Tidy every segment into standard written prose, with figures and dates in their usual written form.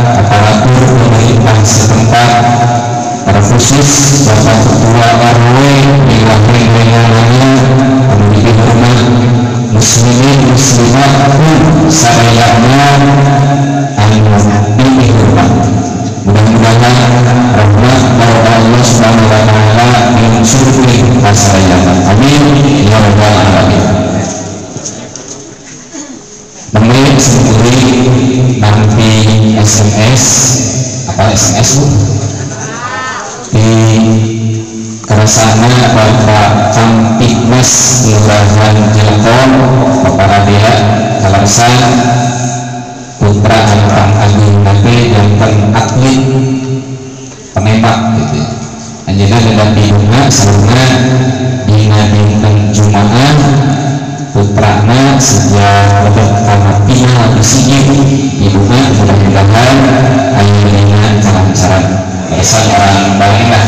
aparatur pemerintah setempat, terkhusus Bapak Ketua RW diwakili dengan memiliki hormat muslimin muslimat sadayana anu dihormat. Mudah-mudahan rahmat barokah Allah Subhanahu wa taala nyungsurkeun ka sadayana. Amin ya rabbal alamin. Mengenai sendiri nanti SMS apa SMS Bu? Di kerasana Bapak Kamtibmas Kelurahan Jelekong, Bapak Radia Kalarsan, putra Kang Agung nanti janten atlet penembak gitu. Anjeunna dalam bidungna saruna dina dinten Jumaah putrana sejak lebet kana final di SEA Games bidungna mudah-mudahan aya dina kalancaran. Barisan orang baik lah.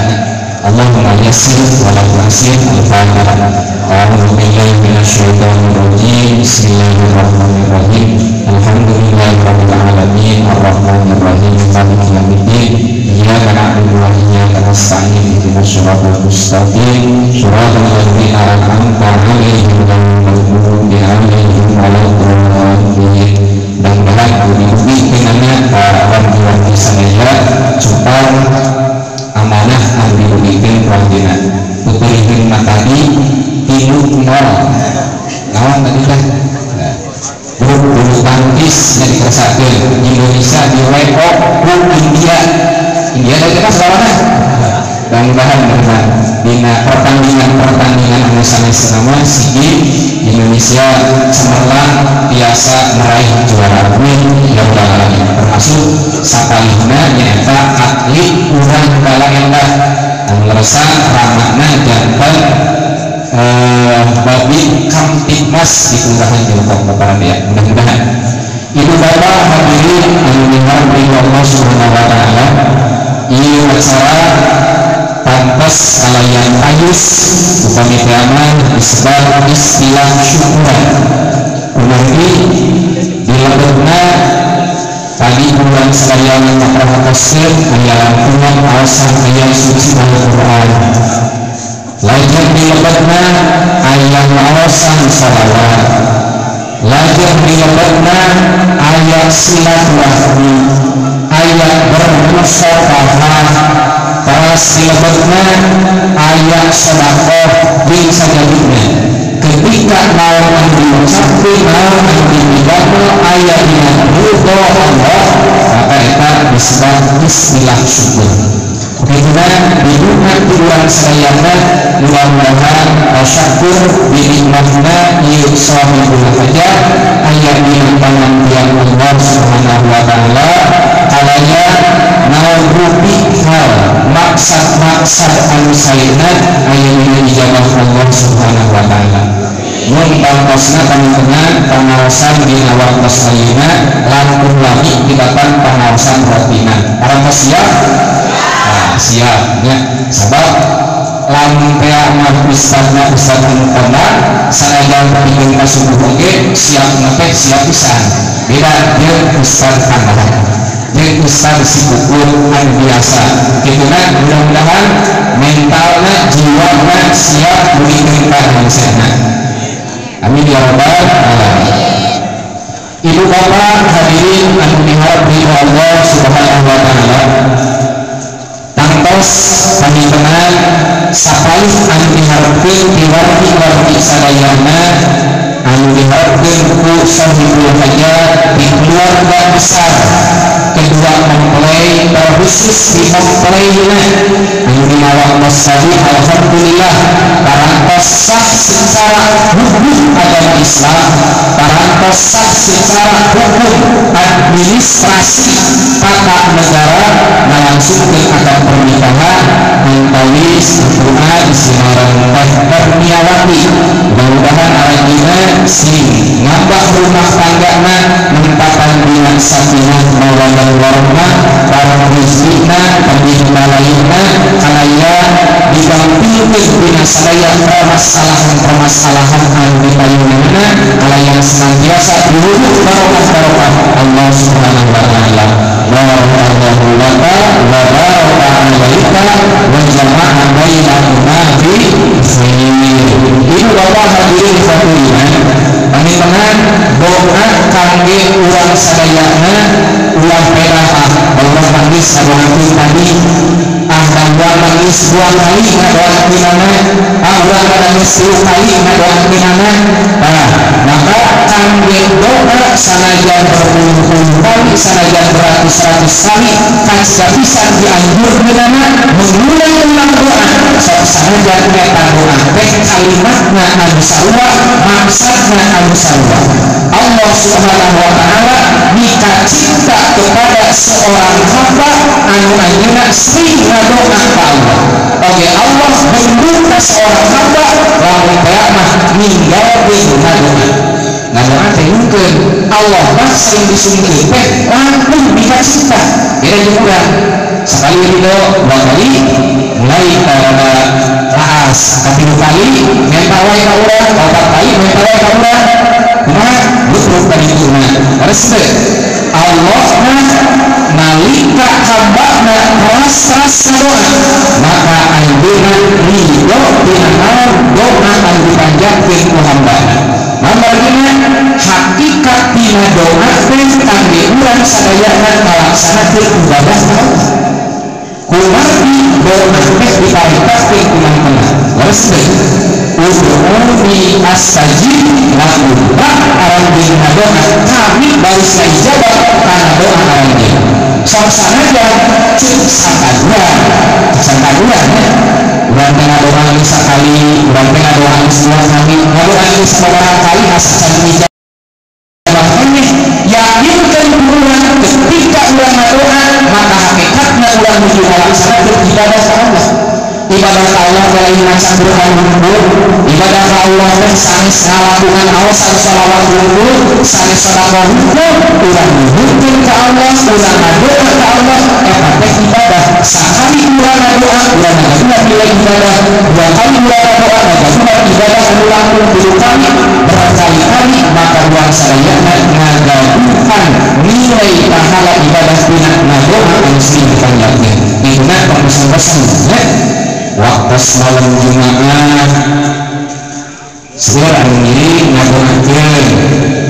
Allahumma yassir wa la tu'assir. Al-Fatihah. A'udzu billahi minasyaitonir rajim. Bismillahirrahmanirrahim. Alhamdulillahirabbil alamin arrahmanir rahim maliki yaumiddin. Iyyaka na'budu wa iyyaka nasta'in ihdinas siratal mustaqim siratal ladzina an'amta 'alaihim ghairil maghdubi 'alaihim waladdallin. Mudah-mudahan mugi-mugi kinana ka wargi-wargi sadaya cupang amanah anu dibugikeun ku anjeunna. Putihkeun mah tadi 3-0. Naon tadi teh? Grup bulu tangkis nya dikersakkeun Indonesia di WO ku India. India tadi kan sawarana. Mudah-mudahan dina pertandingan-pertandingan anu sanesna mah sigi Indonesia cemerlang biasa meraih juara. Amin ya rabbal alamin. Termasuk sapalihna nyaeta atlet urang Baleendah anu leresan ramana janten Babin Kamtibmas di Kelurahan Jelekong Bapak Radia. Mudah-mudahan Ibu Bapak hadirin anu diharap Allah Subhanahu wa taala, ieu acara pantas kalayan ayus upami teh disebut istilah syukuran. Kumargi dilebetna tadi bulan sadayana kaperhatoskeun aya langkungan aosan ayat suci Al-Qur'an. Lajeng dilebetna aya aosan shalawat. Lajeng dilebetna aya silaturahmi, aya bermusafahah. Pas dilebetna aya sedekah jeung sajabina. Ketika naon anu diucapkeun, naon anu dipidamel aya dina ridho Allah, maka eta disebut istilah syukur. Kituna diduna ti urang sadayana mudah-mudahan tasyakur binikmatna ieu sahibul hajat aya dina panantian Allah Subhanahu wa taala kalaya naon rupi hal maksad-maksad anu saena aya dina ijabah Allah Subhanahu wa taala. Mun pangkosna panjenengan pangaosan dina waktos ayeuna langkung lami tibatan pangaosan rotina. Parantos siap? Nah, siap nya. Sabab lamun teh mah ustadna ustad anu kondang sanajan pikeun ka subuh oge siapna teh siap pisan. Beda jeung ustad kandang. Jeung ustad si pukul anu biasa. Kituna mudah-mudahan mentalna jiwana siap dugikeun ka hangsana. Amin ya rabbal alamin. Ibu bapak hadirin anu diharap di Allah Subhanahu wa taala. Tangtos panjenengan sapalih anu diharapkeun di wargi-wargi sadayana anu diharapkeun ku sahibul hajat di keluarga besar kedua mempelai terkhusus di mempelaina anu dina waktos tadi alhamdulillah parantos sah secara hukum agama Islam, parantos sah secara hukum administrasi tata negara ngalangsungkeun akad pernikahan antawis doa sinaran teh Kurniawati. Mudah-mudahan aranjeunna sing ngabah rumah tanggana nempatan dina sakinah mawaddah warahmah barang rezekina kabeh malayuna kalaya digampilkeun dina sadaya permasalahan-permasalahan anu dipayunana kalaya senantiasa diwujud barokah-barokah Allah Subhanahu wa taala. geus ngadoakeun tadi ah urang nangis 2 kali ngadoakeunana ah urang nangis 3 kali ngadoakeunana. Nah, maka kangge doa sanajan berpuluh-puluh kali sanajan beratus-ratus kali kaca pisan dianjurkeunana mengulang-ulang doa sok sanajan eta doa teh kalimatna anu sarua maksudna anu sarua. Allah Subhanahu wa taala mika cinta kepada seorang hamba anu anjeunna sering ngadoa ka Allah. Oke, Allah membuka seorang hamba lamun teh mah ninggalkeun ngadoa. Ngadoa teh mungkin Allah mah sering disungkeun teh langkung mika cinta. Beda jeung urang. Sekali ridho, 2 kali mulai karena laas, 3 kali menta wae ka urang, 4 kali menta wae ka urang. Kumaha? Lutruk ka dituna. Leres teu? Allah mah nalika hambana keras-keras ngadoa maka anjeunna ridho tina naon doa anu dipanjatkeun ku hambana. Margina hakikat tina doa teh kangge urang sadayana ngalaksanakeun ibadah ka Allah. Kumargi doa teh diparentahkeun ku Maha. Leres teu? Ud'uni astajib lakum. Bak aranjeun ngadoa kami baris ijabah kana doa aranjeun. Sok sanajan cuk sakadua sakadua nya urang teh ngadoa geus sakali, urang teh ngadoa geus 2 kali, ngadoa geus sabaraha kali asa can ijabah keneh. Yakinkeun urang ketika urang ngadoa maka hakikatna urang nuju ngalaksanakeun ibadah ka Allah. Ibadah ka Allah teh lain maca Quran hungkul, ibadah ka Allah teh sanes ngalakukan aosan sholawat hungkul, sanes sedekah hungkul, urang nuhunkeun ka Allah, urang ngadoa ka Allah, eta teh ibadah. Sakali urang ngadoa, urang ngagaduhan nilai ibadah, 2 kali urang ngadoa ngagaduhan ibadah anu langkung 3 kali, berkali-kali maka urang sadayana ngagaduhan nilai pahala ibadah tina ngadoa anu sering dipanjatkeun. Dina pangpesan-pesan nya waktu malam Jumat seueur anu ngiring ngadoakeun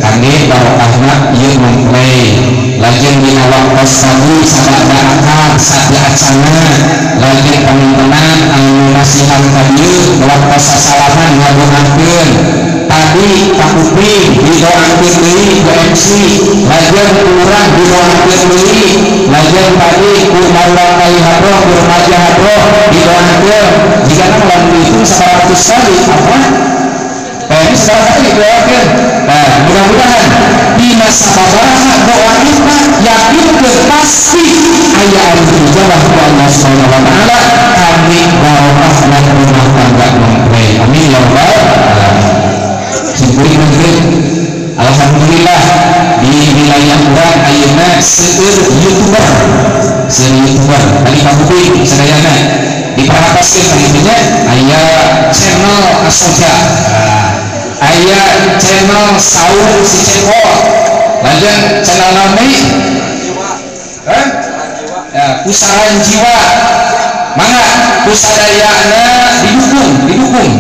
kangge barokahna ieu mempelai lajeng dina waktu sabu sabada akar sadacana lajeng pangintenan anu masihan ka dieu waktu sasalaman ngadoakeun tadi kakuping didoakeun deui ku MC lajeng urang didoakeun deui lajeng tadi ku marurang kai hadroh ku remaja hadroh didoakeun jika lamun dihitung 100 kali apa ini 100 kali didoakeun. Nah, mudah-mudahan dina sababaraha doa kita yakinkeun pasti aya anu diijabah ku Allah Subhanahu wa taala kami barokahna rumah tangga mempelai. Amin ya rabbal alamin. Syukurin alhamdulillah di wilayah urang ayeuna seueur YouTuber, seueur YouTuber tadi kabuping sadayana diperhatoskeun pangintennya aya channel Asoja, aya channel Saung Si Cepot, lajeng channel naon deui? Ya, Pusaran Jiwa. Mangga kusadayana didukung, didukung.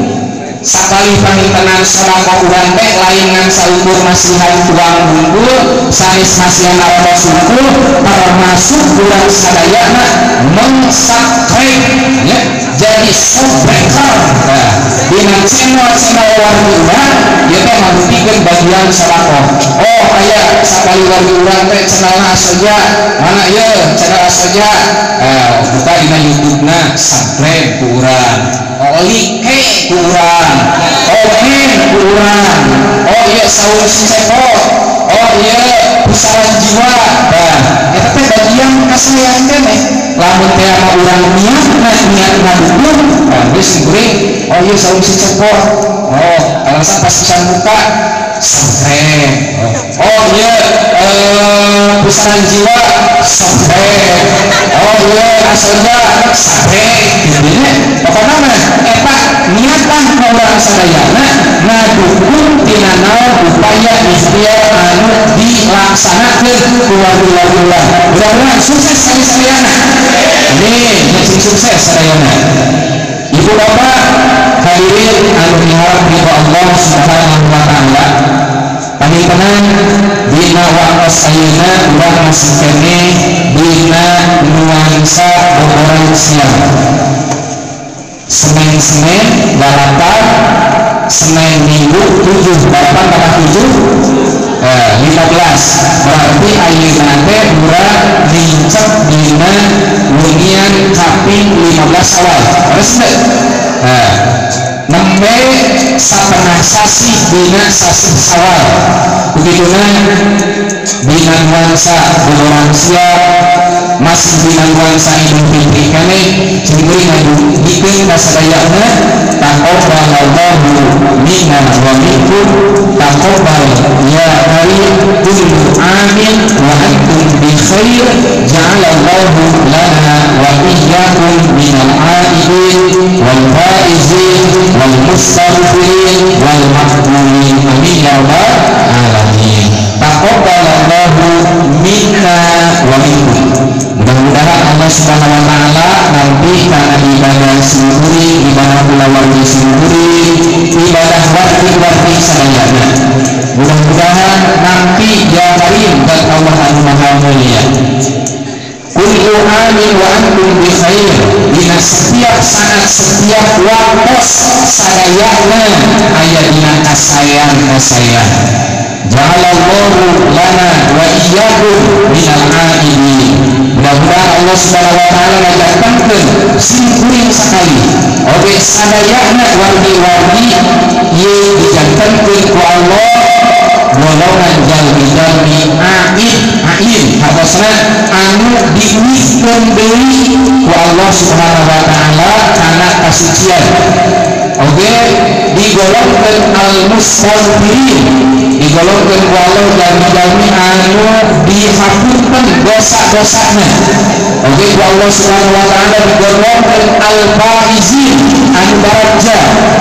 Sakali pangintenan sedekah urang teh lain ngan saukur masihan tuang hungkul sanes masihan artos hungkul termasuk urang sadayana meng-subscribe ya, jadi subscriber. Nah, dina channel-channel wargi urang ieu teh ngabuktikeun bagian sedekah. Oh aya sakali wargi urang teh channelna Asoja, mana ieu channel Asoja? Buka dina YouTube-na subscribe ku urang, like ku urang, komen ku urang. Oh iya Saung Si Cepot, oh iya Pusaran Jiwa. Nah, eta teh bagian kasaean keneh. Lamun teh mah urang niatna niat ngadukung, nah geus kuring, oh iya Saung Si Cepot. Oh, alasan pas pisan buka subscribe. Oh iya Pusaran Jiwa subscribe. Oh iya Asoja subscribe. Gitu nya. Pokona mah eta niatan urang sadayana ngadukung tina naon upaya ikhtiar anu dilaksanakeun ku wargi-wargi urang. Mudah-mudahan sukses kami sadayana. Amin, sing sukses sadayana. Ibu bapak hadirin anu miharep ridho Allah Subhanahu wa taala. Pangintenan dina waktos ayeuna urang masih keneh dina nu siang. Senin-Senin 8, Senin Minggu 7, 8 tambah 7 15. Berarti ayeuna teh urang nincep dina wengian kaping 15 Syawal. Terus teh nembe satengah sasih dina sasih Syawal. Begituna dina nuansa bulan siang masih dina nuansa Idul Fitri keneh cingkuring ngadugikeun ka sadayana taqabbalallahu minna wa minkum taqabbal ya karim kullu amin wa antum bi khair ja'alallahu lana wa iyyakum minal aidin wal faizin wal mustaghfirin wal maqbulin amin ya rabbal alamin. Taqabbalallahu minna wa minkum. Mudah-mudahan Allah Subhanahu wa taala nanti karena ibadah sendiri, ibadah kulawargi sendiri, ibadah wargi-wargi sadayana. Mudah-mudahan nanti ya karim dan Allah anu maha mulia. Kullu amin wa antum bi khair. Dina setiap saat, setiap waktu sadayana aya dina kasayan-kasayan. Ja'alallahu lana wa iyyakum minal aidin. Mudah-mudahan Allah Subhanahu wa taala ngadatangkeun simkuring sakali oge sadayana wargi-wargi ieu dijantenkeun ku Allah golongan jalmi-jalmi aid ain hartosna anu diuihkeun deui ku Allah Subhanahu wa taala kana kasucian. Oge digolongkeun al-mustaghfirin, digolongkeun ku Allah jalmi-jalmi anu dihapunten dosa-dosana. Oge ku Allah Subhanahu wa taala digolongkeun al-faizin anu baraja,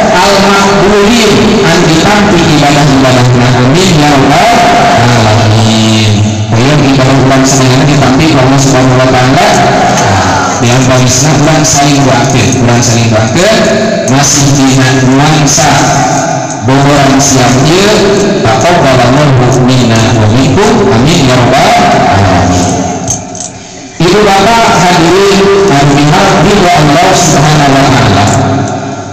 al-maqbulin anu ditampi ibadah-ibadahna. Amin ya rabbal alamin. Hoyong ibadah urang sadayana ditampi ku Allah Subhanahu wa taala. Yang barisna urang saling doakeun, urang saling doakeun masih dina nuansa boboran siang ieu taqabbalallahu minna wa minkum amin ya rabbal alamin. Ibu bapak hadirin anu diharap Allah Subhanahu wa taala,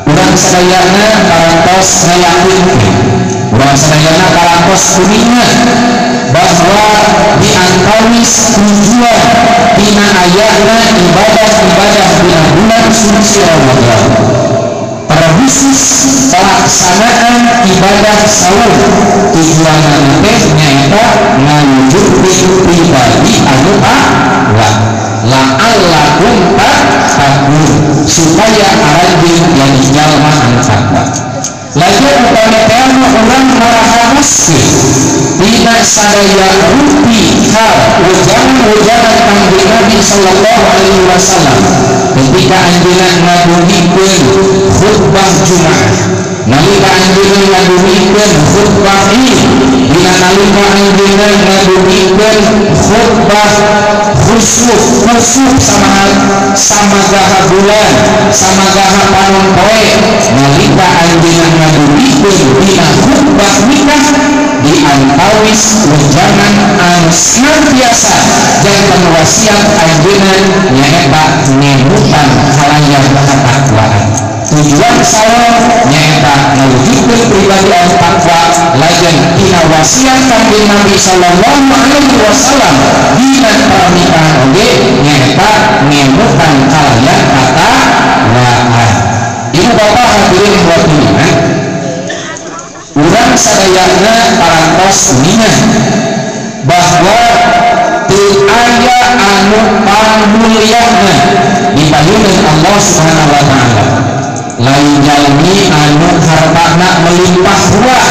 urang sadayana parantos ngayakinkeun, urang sadayana parantos kuninga bahwa di antawis tujuan dina ayana ibadah-ibadah dina bulan suci Ramadan, terkhusus pelaksanaan ibadah saum, tujuanna teh nyaeta ngawujudkeun pribadi anu takwa, la'allakum tattaqun, supaya aranjeun jadi jalma anu takwa. Lajeng upami teh urang marahamuskeun dina sadaya rupi hal wejangan-wejangan Kangjeng Nabi sallallahu alaihi wasallam ketika anjeunna ngadugikeun khutbah Jumat, nalika anjeunna ngadugikeun khutbah Id, dina nalika anjeunna ngadugikeun khutbah khusuf, khusuf sama gaha bulan, sama gaha panon poe, nalika anjeunna ngadugikeun dina khutbah nikah, di antawis wejangan anu senantiasa janten wasiat anjeunna nyaeta ngemutan halayan ketakwaan. Tujuan saum nyaeta ngawujudkeun pribadi anu takwa, lajeng dina wasiat Kangjeng Nabi sallallahu alaihi wasallam dina pernikahan oge nyaeta ngemutan kalayan katakwaan. Ibu bapak hadirin hadirin, urang sadayana parantos uninga bahwa teu aya anu pamulyana di payuneun Allah Subhanahu wa taala. Lain jalmi anu hartana melimpah ruah,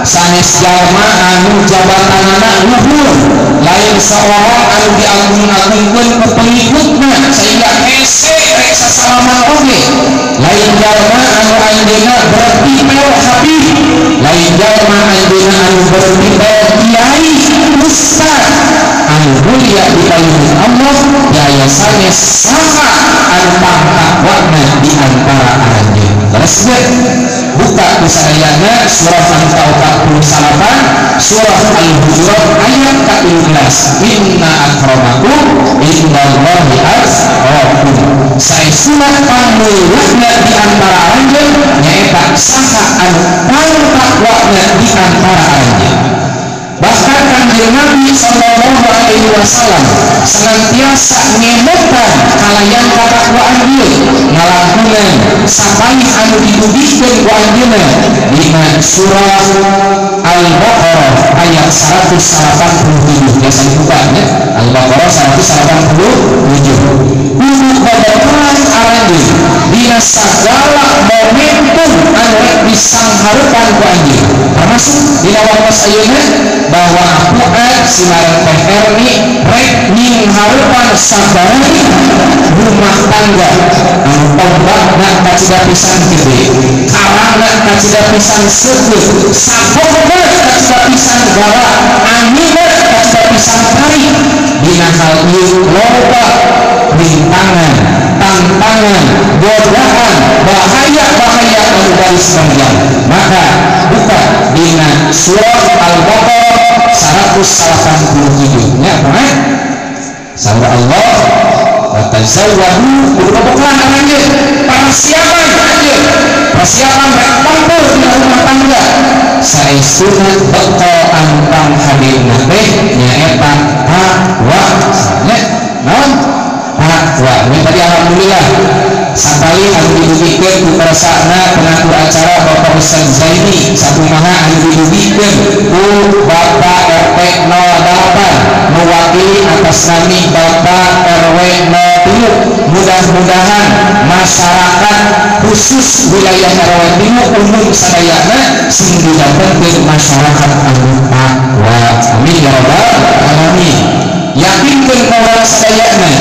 sanes jalma anu jabatanana luhur, lain seorang anu diagung-agungkeun ku pengikutna sehingga hese rek sasalaman oge, lain jalma anu anjeunna bertitel habib, lain jalma anjeunna anu bertitel kiai ustaz anu mulia di payuneun Allah, daya sanes saha anu pangtakwana di antara aranjeun. Terus buka kusadayana surah Al-48, surah Al-Hujurat ayat ke-13. Inna akramakum indallahi atqakum. saestuna pamulyana di antara aranjeun nyaeta saha anu pangtakwana di antara aranjeun. Bahkan Kanjeng Nabi sallallahu alaihi wasallam senantiasa ngemutan kalayan katakwaan ieu ngalakunan sapalih anu didugikeun ku anjeunna dina surah Al-Baqarah ayat 187. Biasa dibuka ya, Al-Baqarah 187. Kudu babaturan aranjeun dina sagala momentum anu rek disangharepan ku anjeun, termasuk dina waktos ayeuna bahwa aku simarang Teh Erni rek nyingharepan sabaraha rumah tangga anu ombakna kacida pisan gede, karangna kacida pisan seukeut, sapokna kacida pisan galak, anginna kacida pisan tarik. Dina hal ieu loba rintangan, tantangan, godaan, bahaya-bahaya anu garis panjang. Maka buka dina surah Al-Baqarah 187 nya apa? Saur Allah wa tazawwadu, kudu bebokalan anjeun, persiapan anjeun, persiapan rek tempur dina rumah tangga. Saestuna bekal anu panghadirna teh nyaeta takwa. Nya naon? Takwa. Ini tadi alhamdulillah sapali anu didugikeun ku keresana pengatur acara Bapak Ustaz Zaini, sakumaha anu didugikeun ku Bapak RT 08 mewakili atas nami Bapak RW 03. Mudah-mudahan masyarakat khusus wilayah RW 3 umum sadayana sing didapetkeun masyarakat anu takwa. Amin ya rabbal alamin. Yakinkeun ka urang sadayana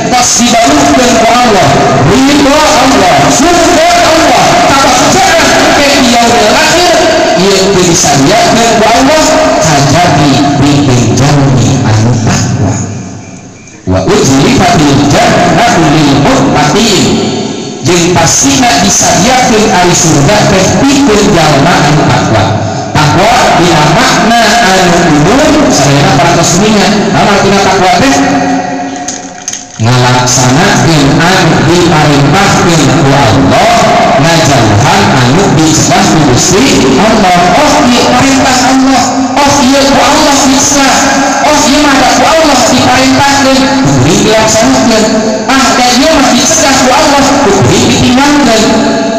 tos dibalukeun ku Allah, ridho Allah, surga Allah, kabagjaan ke yaumil akhir ieu teu disadiakeun ku Allah kajabi pikeun jalmi anu takwa. Wa uzlifatil jannatu lil muttaqin, jeung pastina disadiakeun ari surga teh pikeun jalma anu takwa. Takwa dina makna anu umum sadayana parantos kuningan. Naon artina takwa teh? Ngalaksanakeun anu diparentahkeun ku Allah, ngajauhan anu dicegah ku Gusti Allah. Oh ieu parentah Allah, oh ieu ku Allah dicegah, oh ieu mah ku Allah diparentahkeun kudu dilaksanakeun, ah da ieu mah dicegah ku Allah kudu ditinggalkeun.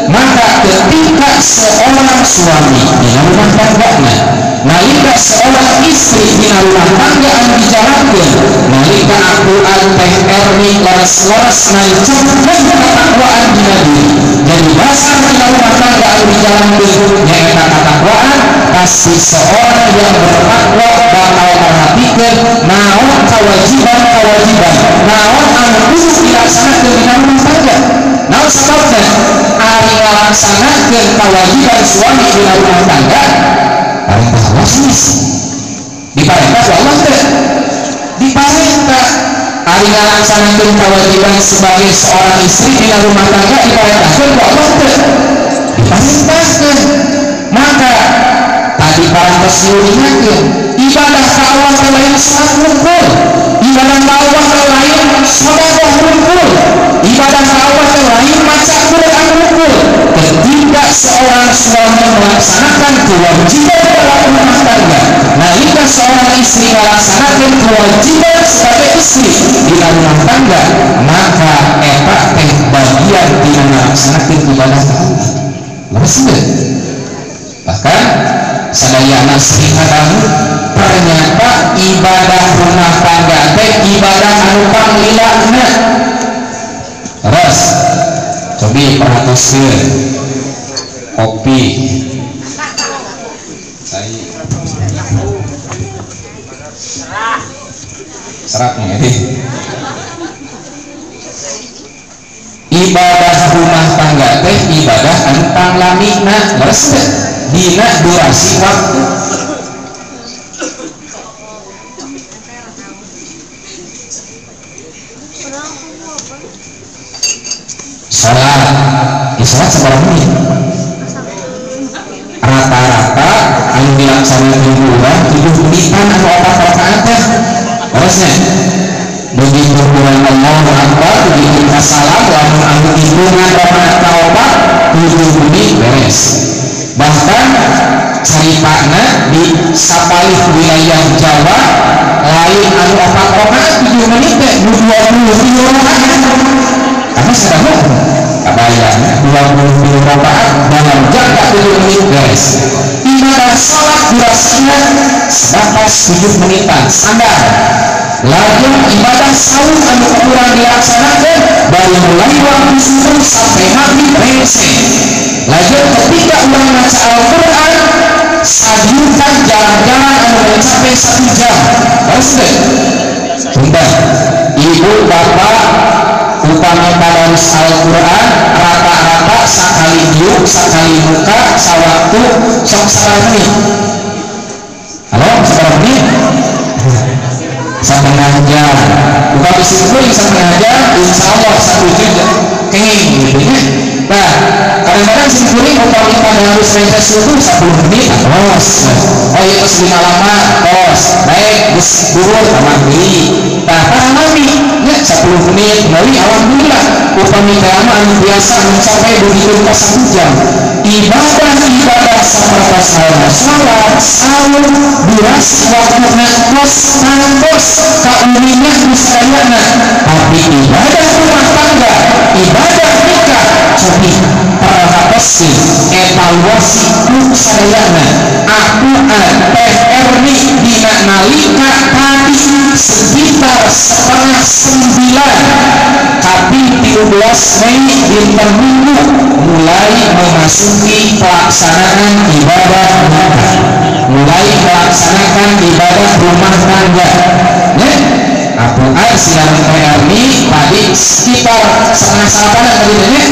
Maka ketika seorang suami dina rumah tanggana, nalika seorang istri dina rumah tangga anu dijalankeun, nalika Al-Qur'an teh Erni leres-leres ngancurkeun ketakwaan dina diri, jadi dasar dina rumah tangga anu dijalankeun nyaeta ketakwaan. Pasti seorang yang bertakwa bakal perhatikan naon kewajiban-kewajiban, naon anu kudu dilaksanakeun dina rumah tangga. Naon sababna ari ngalaksanakeun kewajiban suami dina rumah tangga parentah Allah sanes? Diparentah ku Allah teh? Diparentah. Ari ngalaksanakeun kewajiban sebagai seorang istri dina rumah tangga diparentahkeun ku Allah teh? Diparentahkeun. Maka tadi parantos diuningakeun ibadah ka Allah teh lain salat wungkul, ibadah ka Allah teh lain sedekah wungkul, ibadah ka Allah teh lain maca Quran wungkul. Ketika seorang suami melaksanakan kewajiban dalam rumah tangga, nalika seorang istri melaksanakan kewajiban sebagai istri di dalam rumah tangga, maka eta teh bagian dina melaksanakan ibadah ka Allah. Leres teu? Bahkan sadayana sering ngadangu ternyata ibadah rumah tangga teh ibadah anu panglilana. Terus cobi perhatoskeun kopi cai serat nih. Ibadah rumah tangga teh ibadah anu panglamina. Leres teh? Dina durasi waktu. Sholat, ya sholat sabaraha menit? Rata-rata anu dilaksanakeun ku urang 7 menitan anu 4 rakaat teh. Leresnya? Begitu kurang Allahu Akbar, begitu salam, lamun anu sapalih wilayah Jawa lain anu 4 rakaat 7 menit teh 22 rakaat. Karena sedang kabayang 22 rakaat dalam jangka 7 menit guys. Ibadah sholat durasinya sebatas 7 menitan standar. Lajeng ibadah saum anu kurang dilaksanakan dari mulai waktu subuh sampai maghrib rese. Lajeng ketika urang maca Al-Qur'an sajikan jalan-jalan anu mencapai 1 jam. Terus deh. Sumpah, ibu bapak upami tadarus Al-Qur'an rata-rata sakali diuk, sakali buka, sawaktu sok sabaraha menit. Halo, sabaraha menit? Setengah jam. Upami simkuring setengah jam, insya Allah 1 jam kenging gitu ya. Nah, kadang-kadang simkuring upami tadarus rente subuh 10 menit tos. Oh iya terus lima lama tos. Baik, geus duhur tambah deui. Nah, paralami ya 10 menit meuli alhamdulillah upami teh anu biasa mencapai begitu ke 1 jam. Ibadah-ibadah seperti sholat, saum, durasi waktuna tos tangtos kauninga kusadayana. Tapi ibadah rumah tangga, ibadah nikah cobi perhatosi evaluasi kusadayana. Akuan Teh Erni dina nalika tadi sekitar 8:30 kaping 13 Mei dinten Minggu mulai memasuki pelaksanaan ibadah nikah, mulai melaksanakan ibadah rumah tangga. Ya, Akuan siang Teh Erni tadi sekitar 8:30 tadi ya,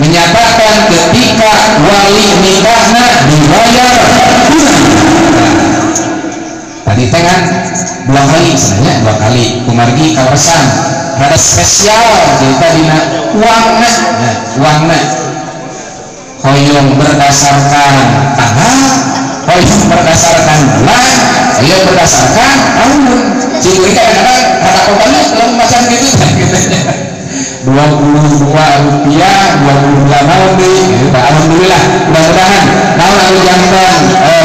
menyatakan ketika wali nikahna dibayar tunai. Tadi teh kan 2 kali sebenarnya 2 kali kumargi kawasan rada spesial jadi dina uangna, nah, uangna hoyong berdasarkan tanggal, hoyong berdasarkan bulan, hoyong berdasarkan tahun. Ciri kadang-kadang kata kotanya kalau macam gitu gitu. 22 rupiah 22 naon deui gitu. Alhamdulillah mudah-mudahan naon anu jantan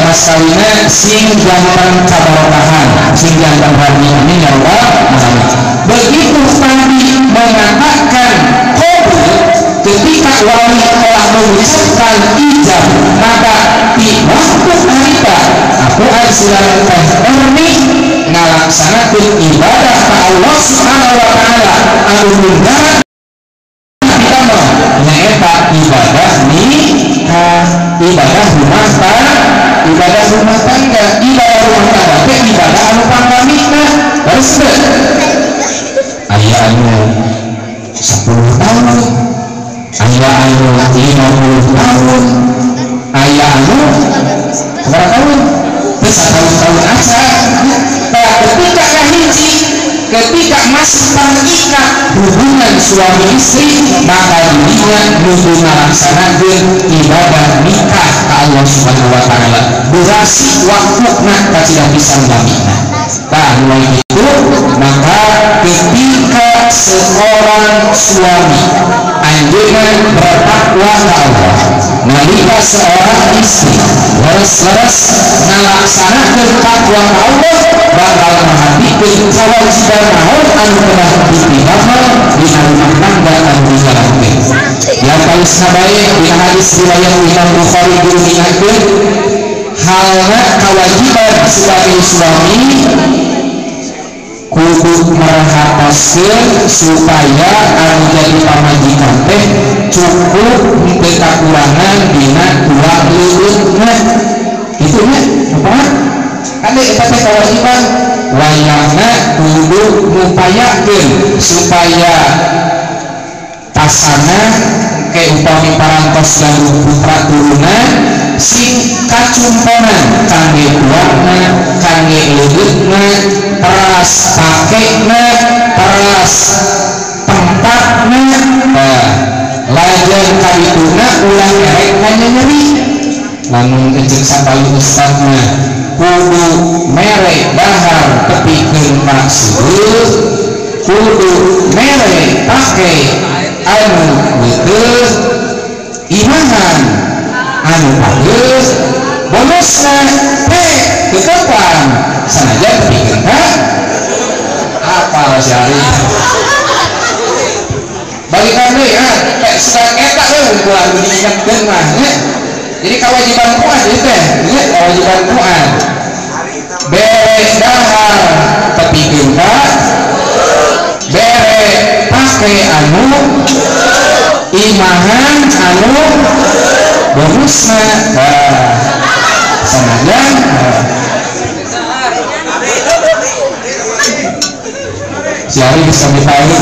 mas kawina sing jantan kabarokahan, sing jantan harmi, amin ya rabbal alamin. Begitu tadi mengatakan qabul, ketika wali telah mengucapkan ijab, maka di waktu harita aku silakan Teh Erni ngalaksanakeun ibadah ka Allah Subhanahu wa taala anu mundarat kita mah nyaeta ibadah nikah, ibadah rumah tangga, ibadah rumah tangga, ibadah rumah tangga teh ibadah anu panglamina. Terus teh aya anu 10 tahun, aya anu 50 tahun, aya anu berapa tahun? Terus tahun-tahun aja. Nah, ketika kahiji, ketika masih terikat hubungan suami istri, maka dirinya nuju ngalaksanakeun ibadah nikah ka Allah Subhanahu wa taala. Durasi waktuna kacida pisan lamina. Nah, mulai itu maka ketika seorang suami anjeunna bertakwa ka Allah, nalika seorang istri leres-leres ngalaksanakeun takwa ka Allah, bakal merhatikeun kewajiban naon anu kedah dipidamel dina rumah tangga anu dijalankeun. Yang paling sabae dina hadis riwayat Imam Bukhari diuningakeun halna kewajiban sebagai suami kudu merhatoskeun supaya anu jadi pamajikan teh cukup henteu kakurangan dina tuang leueutna. Kitu nya apa? Ade eta teh kewajiban wayahna kudu ngupayakeun supaya pasangan ke upami parantos gaduh putra turunan sing kacumponan kangge tuangna, kangge leueutna, peras pakekna, peras tempatna. Nah, lajeng kadituna ulah erek nyeri. Lamun eceuk sapali ustadna kudu mere dahar tepikeun ka seueuh, kudu mere pake anu leuteut, imahan anu pageus, Bonusna teh kekepan sanajan tepikeun ka apal si Ari. Balikan deui ah teh sedang eta we hungkul anu diingetkeun mah nya. Jadi kewajiban kuat ieu teh nya, kewajiban kuat. Bere dahar tepikeun ka bere pake anu imahan anu bonusna. Sanajan si Ari bisa ditahu.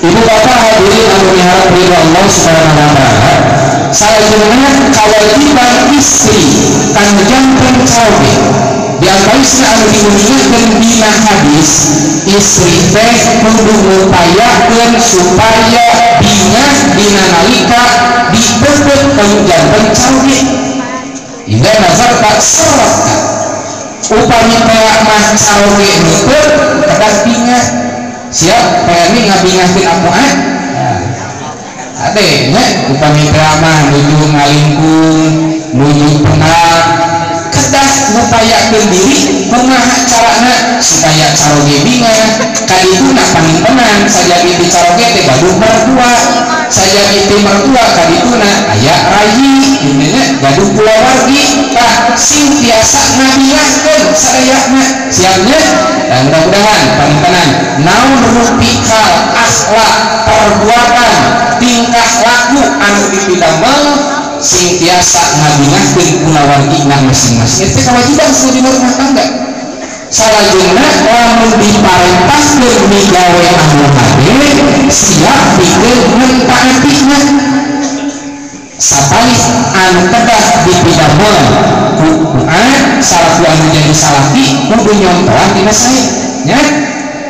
Ibu bapak hadirin anu miharap ridho Allah Subhanahu wa taala, salajengna kewajiban istri kanu janten caoge di antawisna anu diuningakeun dina hadis, istri teh kudu ngupayakeun supaya bingah dina nalika diteupeup kanu janten caoge. Hingga nazar tak sorot upami teh mah caoge neupeut kedah bingah. Siap PMI ngabingahkeun amuan ade nya upami teh mah nuju ngalingkung nuju penat kedah ngupayakeun diri kumaha carana supaya caroge bingah kadituna pangintenan sajabiti ti caroge teh gaduh mertua sajabiti ti mertua kadituna aya rayi gitu nya gaduh kulawargi tah sing tiasa ngabingahkeun sadayana siapnya. Dan mudah-mudahan pangintenan naon rupikal akhlak perbuatan tingkah laku anu dipidamel sing tiasa ngabingahkeun kulawargina masing-masing. Itu kewajiban dina rumah tangga. Salajengna lamun diparentahkeun migawe anu hade siap pikeun mentaatina. Sapalih anu kedah dipidamel ku Quran salaku anu jadi salaki kudu nyontohan dina sae nya,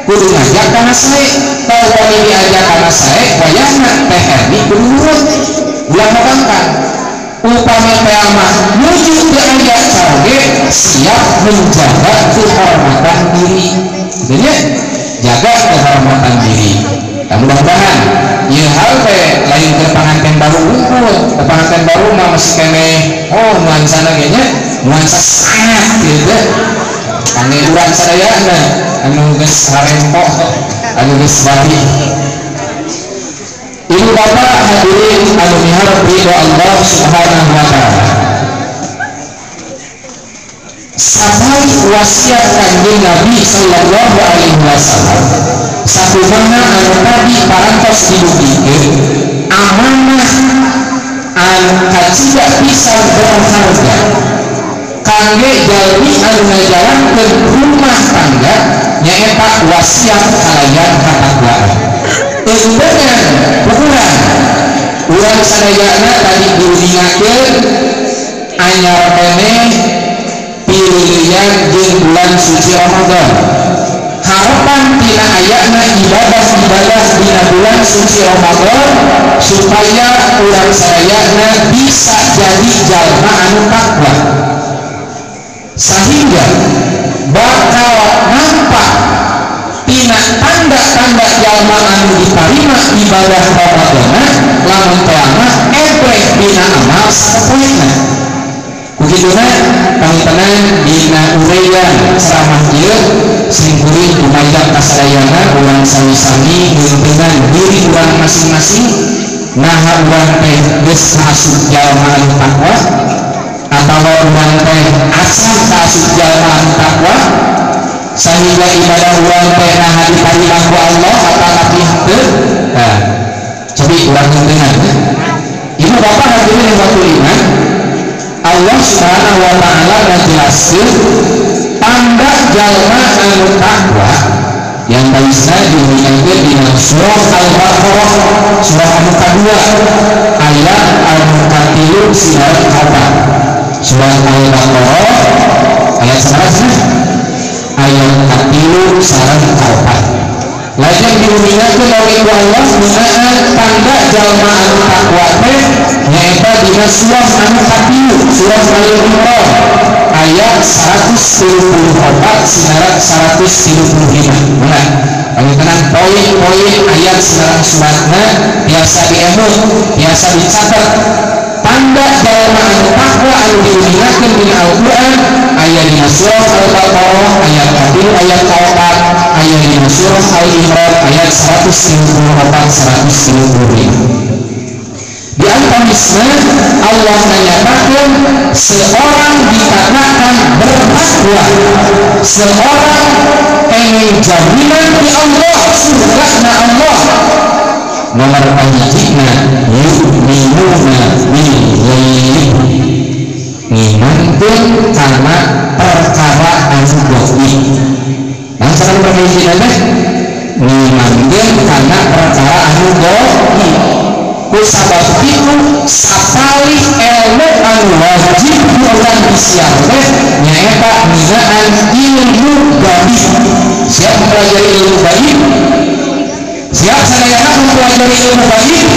kudu ngajak kana sae. Kalau diajak kana sae wayahna teh Erni kudu nurut ulah mabangkang. Upami teh mah nuju teu aya caroge siap menjaga kehormatan diri. Jadi jaga kehormatan diri. Nah, mudah-mudahan ieu hal teh lain ke panganten baru unggul, ke panganten baru mah masih keneh oh nuansana ge nya, nuansa sangat gitu. Kangge urang sadayana anu geus harempo, anu geus bari. Ibu bapak hadirin anu miharep ridho Allah Subhanahu wa taala. Sampai wasiat Kanjeng Nabi sallallahu alaihi wasallam sakumana anu tadi parantos dibuktikeun amanah anu kacida pisan berharga kangge jalmi anu ngajalankeun rumah tangga nyaeta wasiat kalayan katakwaan. Dengan ukuran urang sadayana tadi diuningakeun anyar keneh pililian jeung bulan suci Ramadan. Harapan tina ayana ibadah-ibadah dina bulan suci Ramadan supaya urang sadayana bisa jadi jalma anu takwa sehingga bakal nampak tina tanda-tanda jalma anu ditarima ibadah Ramadana lamun teh mah ebreh dina amal sapoena. Kukituna pangintenan dina uraian ceramah ieu sing kuring lumayan kasadayana urang sami-sami ngeunteungan diri urang masing-masing naha urang teh geus kaasup jalma anu takwa atawa urang teh acan kaasup jalma anu takwa sehingga ibadah urang teh naha ditarima ku Allah atanapi henteu. Nah, cobi urang ngeunteungan. Ibu bapak hadirin yang waktu iman, Allah Subhanahu wa taala ngajelaskeun tanda jalma anu takwa yang bisa diuningakeun dina surah Al-Baqarah surah anu kadua ayat anu katilu sareng kaopat. Surah Al-Baqarah ayat sabaraha? Ayat katilu sareng kaopat. Lajeng diuningakeun oleh Allah ngeunaan tanda jalma anu takwa teh nyaeta dina surah anu katilu surah Al-Imran ayat 134 sinarang 135. Nah, pangintenan poin-poin ayat sinarang suratna biasa diemut, biasa dicatat. Tanda jalma anu takwa anu diuningakeun dina Al-Qur'an aya dina surah Al-Baqarah ayat 3 ayat 4, aya dina surah Al-Imran ayat 134 135. Di antawisna Allah menyatakan seorang dikatakan bertakwa, seorang pengen jaminan di Allah, surgana Allah. Nomor panyijina yu'minuna bil ghaib, ngimankeun kana perkara anu gaib. Nah, cara panyijina teh ngimankeun kana perkara anu gaib. Kusabab itu sapalih ilmu anu wajib urang disiar teh nyaeta nginaan ilmu gaib. Siap mempelajari ilmu gaib? Siap sadayana mempelajari ilmu gaib?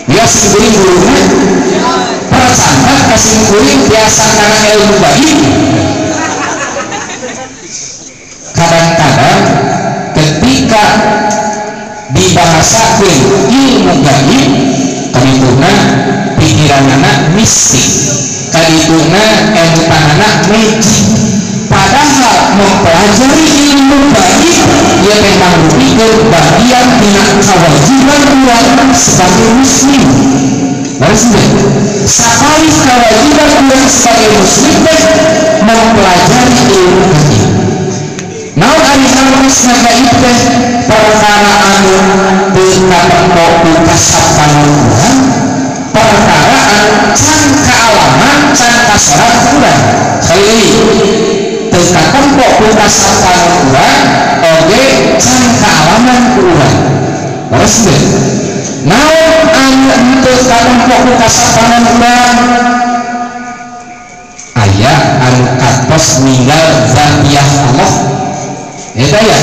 Dia singkuring guruna percantat ka singkuring biasa kana ilmu gaib. Kadang-kadang ketika dibahasakeun ilmu gaib kadituna pikiranana mistik, kadituna emutanana magic. Padahal mempelajari ilmu gaib ieu teh mangrupikeun bagian tina kewajiban urang sebagai muslim. Leres teh? Sakali kewajiban urang sebagai muslim teh mempelajari ilmu gaib. Naon ari hartosna gaib teh? Perkara anu teu katempo ku kasapanon urang, perkara anu can kaalaman, can kasorat urang. Sekali deui, teu katempo ku kasapanon urang oge can kaalaman ku urang. Leres teu? Naon anu teu katempo ku kasapanon urang? Aya anu kantos ninggal zatiyah Allah. Eta ya.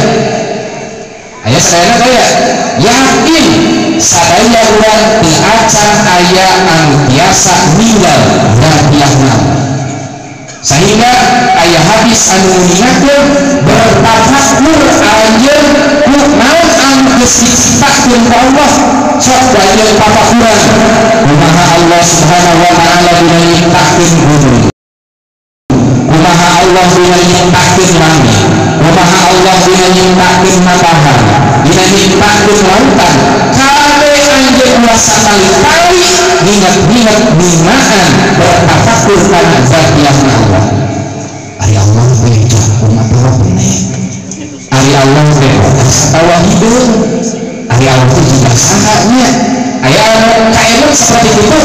Aya sadayana daya yakin sadaya urang teu acan aya anu biasa ninggal zatiyahna. Sehingga aya hadis anu nguningakeun bertafakur anjeun ku naon anu geus diciptakeun ku Allah. Sok anjeun tafakuran kumaha Allah Subhanahu wa taala dina nyiptakeun gunung, kumaha Allah dina nyiptakeun langit, kumaha Allah dina nyiptakeun matahari, dina nyiptakeun lautan. Kabeh anjeun ulah sakali-kali nginget-nginget ngingaan bertafakur kana zatiyahna Allah. Ari Allah teh kumaha robne, ari Allah teh satawa hideung, ari Allah teh jiga saha nya. Aya anu kaemut seperti itu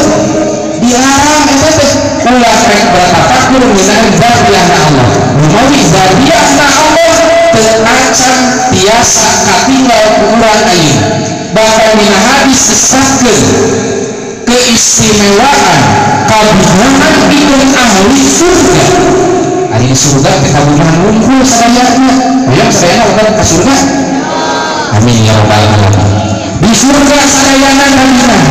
dilarang eta teh. Ulah rek bertafakur nginaan zatiyahna Allah. Menawi zatiyahna Allah teu acan tiasa katinggal ku urang ayeuna. Bahkan dina hadis disebutkeun keistimewaan kabugahan pikeun ahli surga. Ahli surga teh kabugahan wungkul sadayana. Hoyong sadayana urang ka surga? Amin ya rabbal alamin. Di surga sadayana kanikmatan,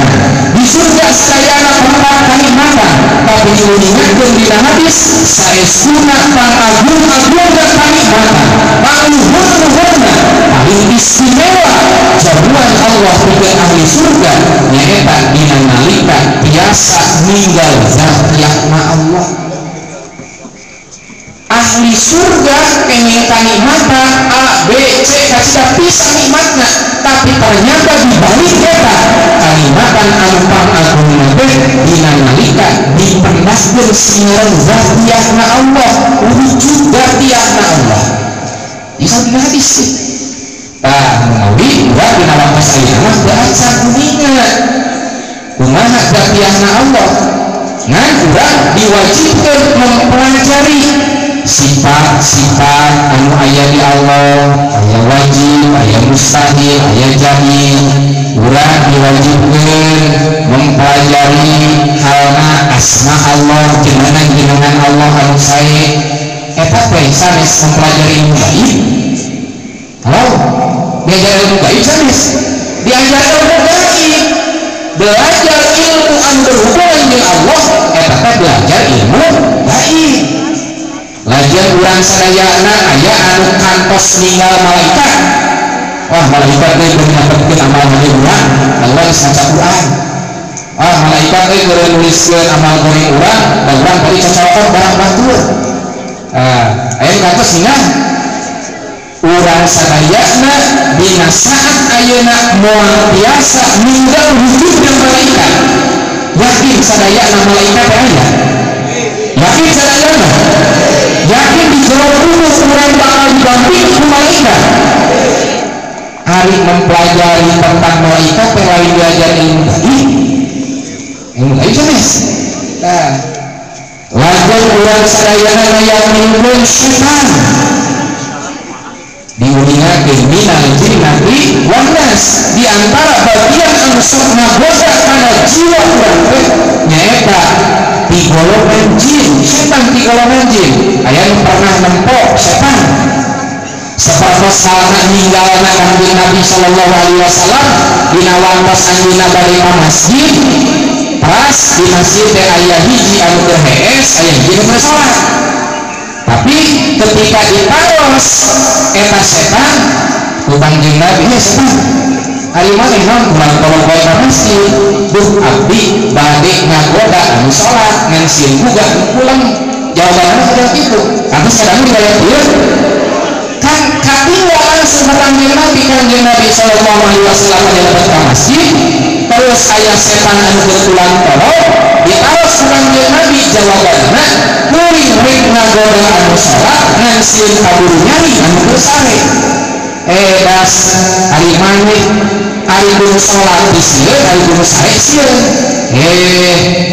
di surga sadayana tempat kanikmatan. Tapi diuningakeun dina hadis saestuna pangagung-agungna kanikmatan, pangluhur-luhurna paling istimewa jamuan Allah pikeun ahli surga nyaeta dina nalika tiasa ninggal zatiyahna Allah. Ahli surga pengen kanikmatan A, B, C, kacida bisa nikmatna, tapi ternyata di balik eta kanikmatan anu pangagungna teh dina nalika dipendaskeun sinareng zatiyahna Allah, wujud zatiyahna Allah. Bisa dina hadis sih. Tah menawi urang dina waktos ayeuna mah teu acan kuninga kumaha zatiyahna Allah. Ngan urang diwajibkeun mempelajari sifat-sifat anu aya di Allah, aya wajib, aya mustahil, aya jahil. Urang diwajibkeun mempelajari halna asma Allah, jenengan-jenengan Allah anu sae. Eta teh sanes mempelajari ilmu gaib. Halo, diajar ilmu gaib sanes? Diajar ilmu gaib. Belajar ilmu anu berhubungan dengan Allah, eta teh belajar ilmu gaib. Lagian urang sadayana aya anu kantos ninggal malaikat. Wah, malaikat teh beunapetkeun amal hade urang, Allah geus maca Quran. Ah malaikat euy keur nuliskeun amal goreng urang, da urang tadi cocokon barang batur. Ah, aya kantos ningah urang sadayana dina saat ayeuna moal biasa ninggal wujudna malaikat. Yakin sadayana malaikat teh aya? Yakin sadayana? Yakin di jero kubur urang bakal didampingi ku malaikat? Hari mempelajari tentang malaikat teh lain diajar ilmu gaib. Ilmu gaib sanes. Nah, lajeng urang sadayana ngayakinkeun setan diuningakeun minal jinnati wan nas, di antara bagian anu sok ngagoda kana jiwa urang teh nyaeta ti golongan jin, setan ti golongan jin. Aya nu pernah nempo setan sapertos salna ninggalna Kanjeng Nabi sallallahu alaihi wasallam dina waktos anjeunna bade ka masjid, pas di masjid teh aya hiji anu keur hees, aya hiji anu keur salat. Tapi ketika ditaros eta setan ku Kanjeng Nabi, "Hei setan, ari maneh naon kurang tolong bae ka masjid? Duh abdi bade ngagoda anu salat ngan sieun buga anu pulang." Jawabanna adalah kitu. Kantos kadang dibayar ieu kan katinggal langsung Kanjeng Nabi. Kanjeng Nabi sallallahu alaihi wasallam aya ka masjid, terus aya setan anu bertulang tolong ditaros ku Kanjeng Nabi, jawabanna kuring rek ngagoda anu salat ngan sieun kaburu nyari anu keur sare. Das ari maneh ari kudu salat disieun, ari kudu sare sieun.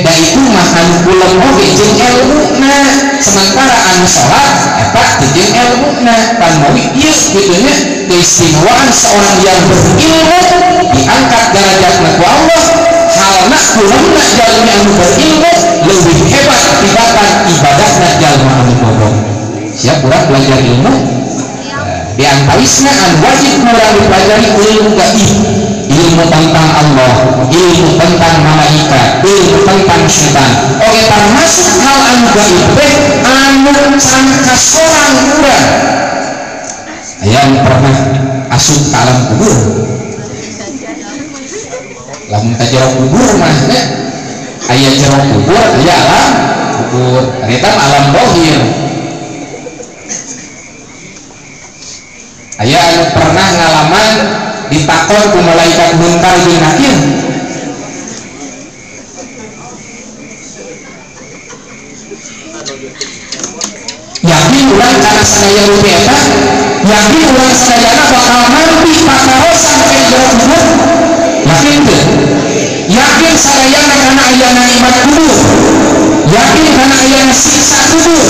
Da itu mah anu kulem oge jeung elmuna, sementara anu salat eta teu jeung elmuna. Pan mawi ieu kitu nya keistimewaan seorang yang berilmu diangkat derajatna ku Allah, halna kulemna jalmi anu berilmu lebih hebat tibatan ibadahna jalma anu bodoh. Siap urang belajar ilmu? Di antawisna anu wajib urang dipelajari ilmu gaib, ilmu tentang Allah, ilmu tentang malaikat, ilmu tentang setan. Oke, termasuk hal anu gaib teh anu can kasorang urang. Aya anu pernah asup ka alam kubur? Lamun ka jero kubur mah nya aya jero kubur, aya alam kubur. Eta alam dohir. Aya anu pernah ngalaman ditakon ku malaikat munkar jeung nakir? Yakin urang kana sadaya rupi eta? Yakin urang sadayana bakal nampi patarosan ke jero kubur? Yakin teu? Yakin sadayana kana ayana nikmat kubur? Yakin kana ayana siksa kubur?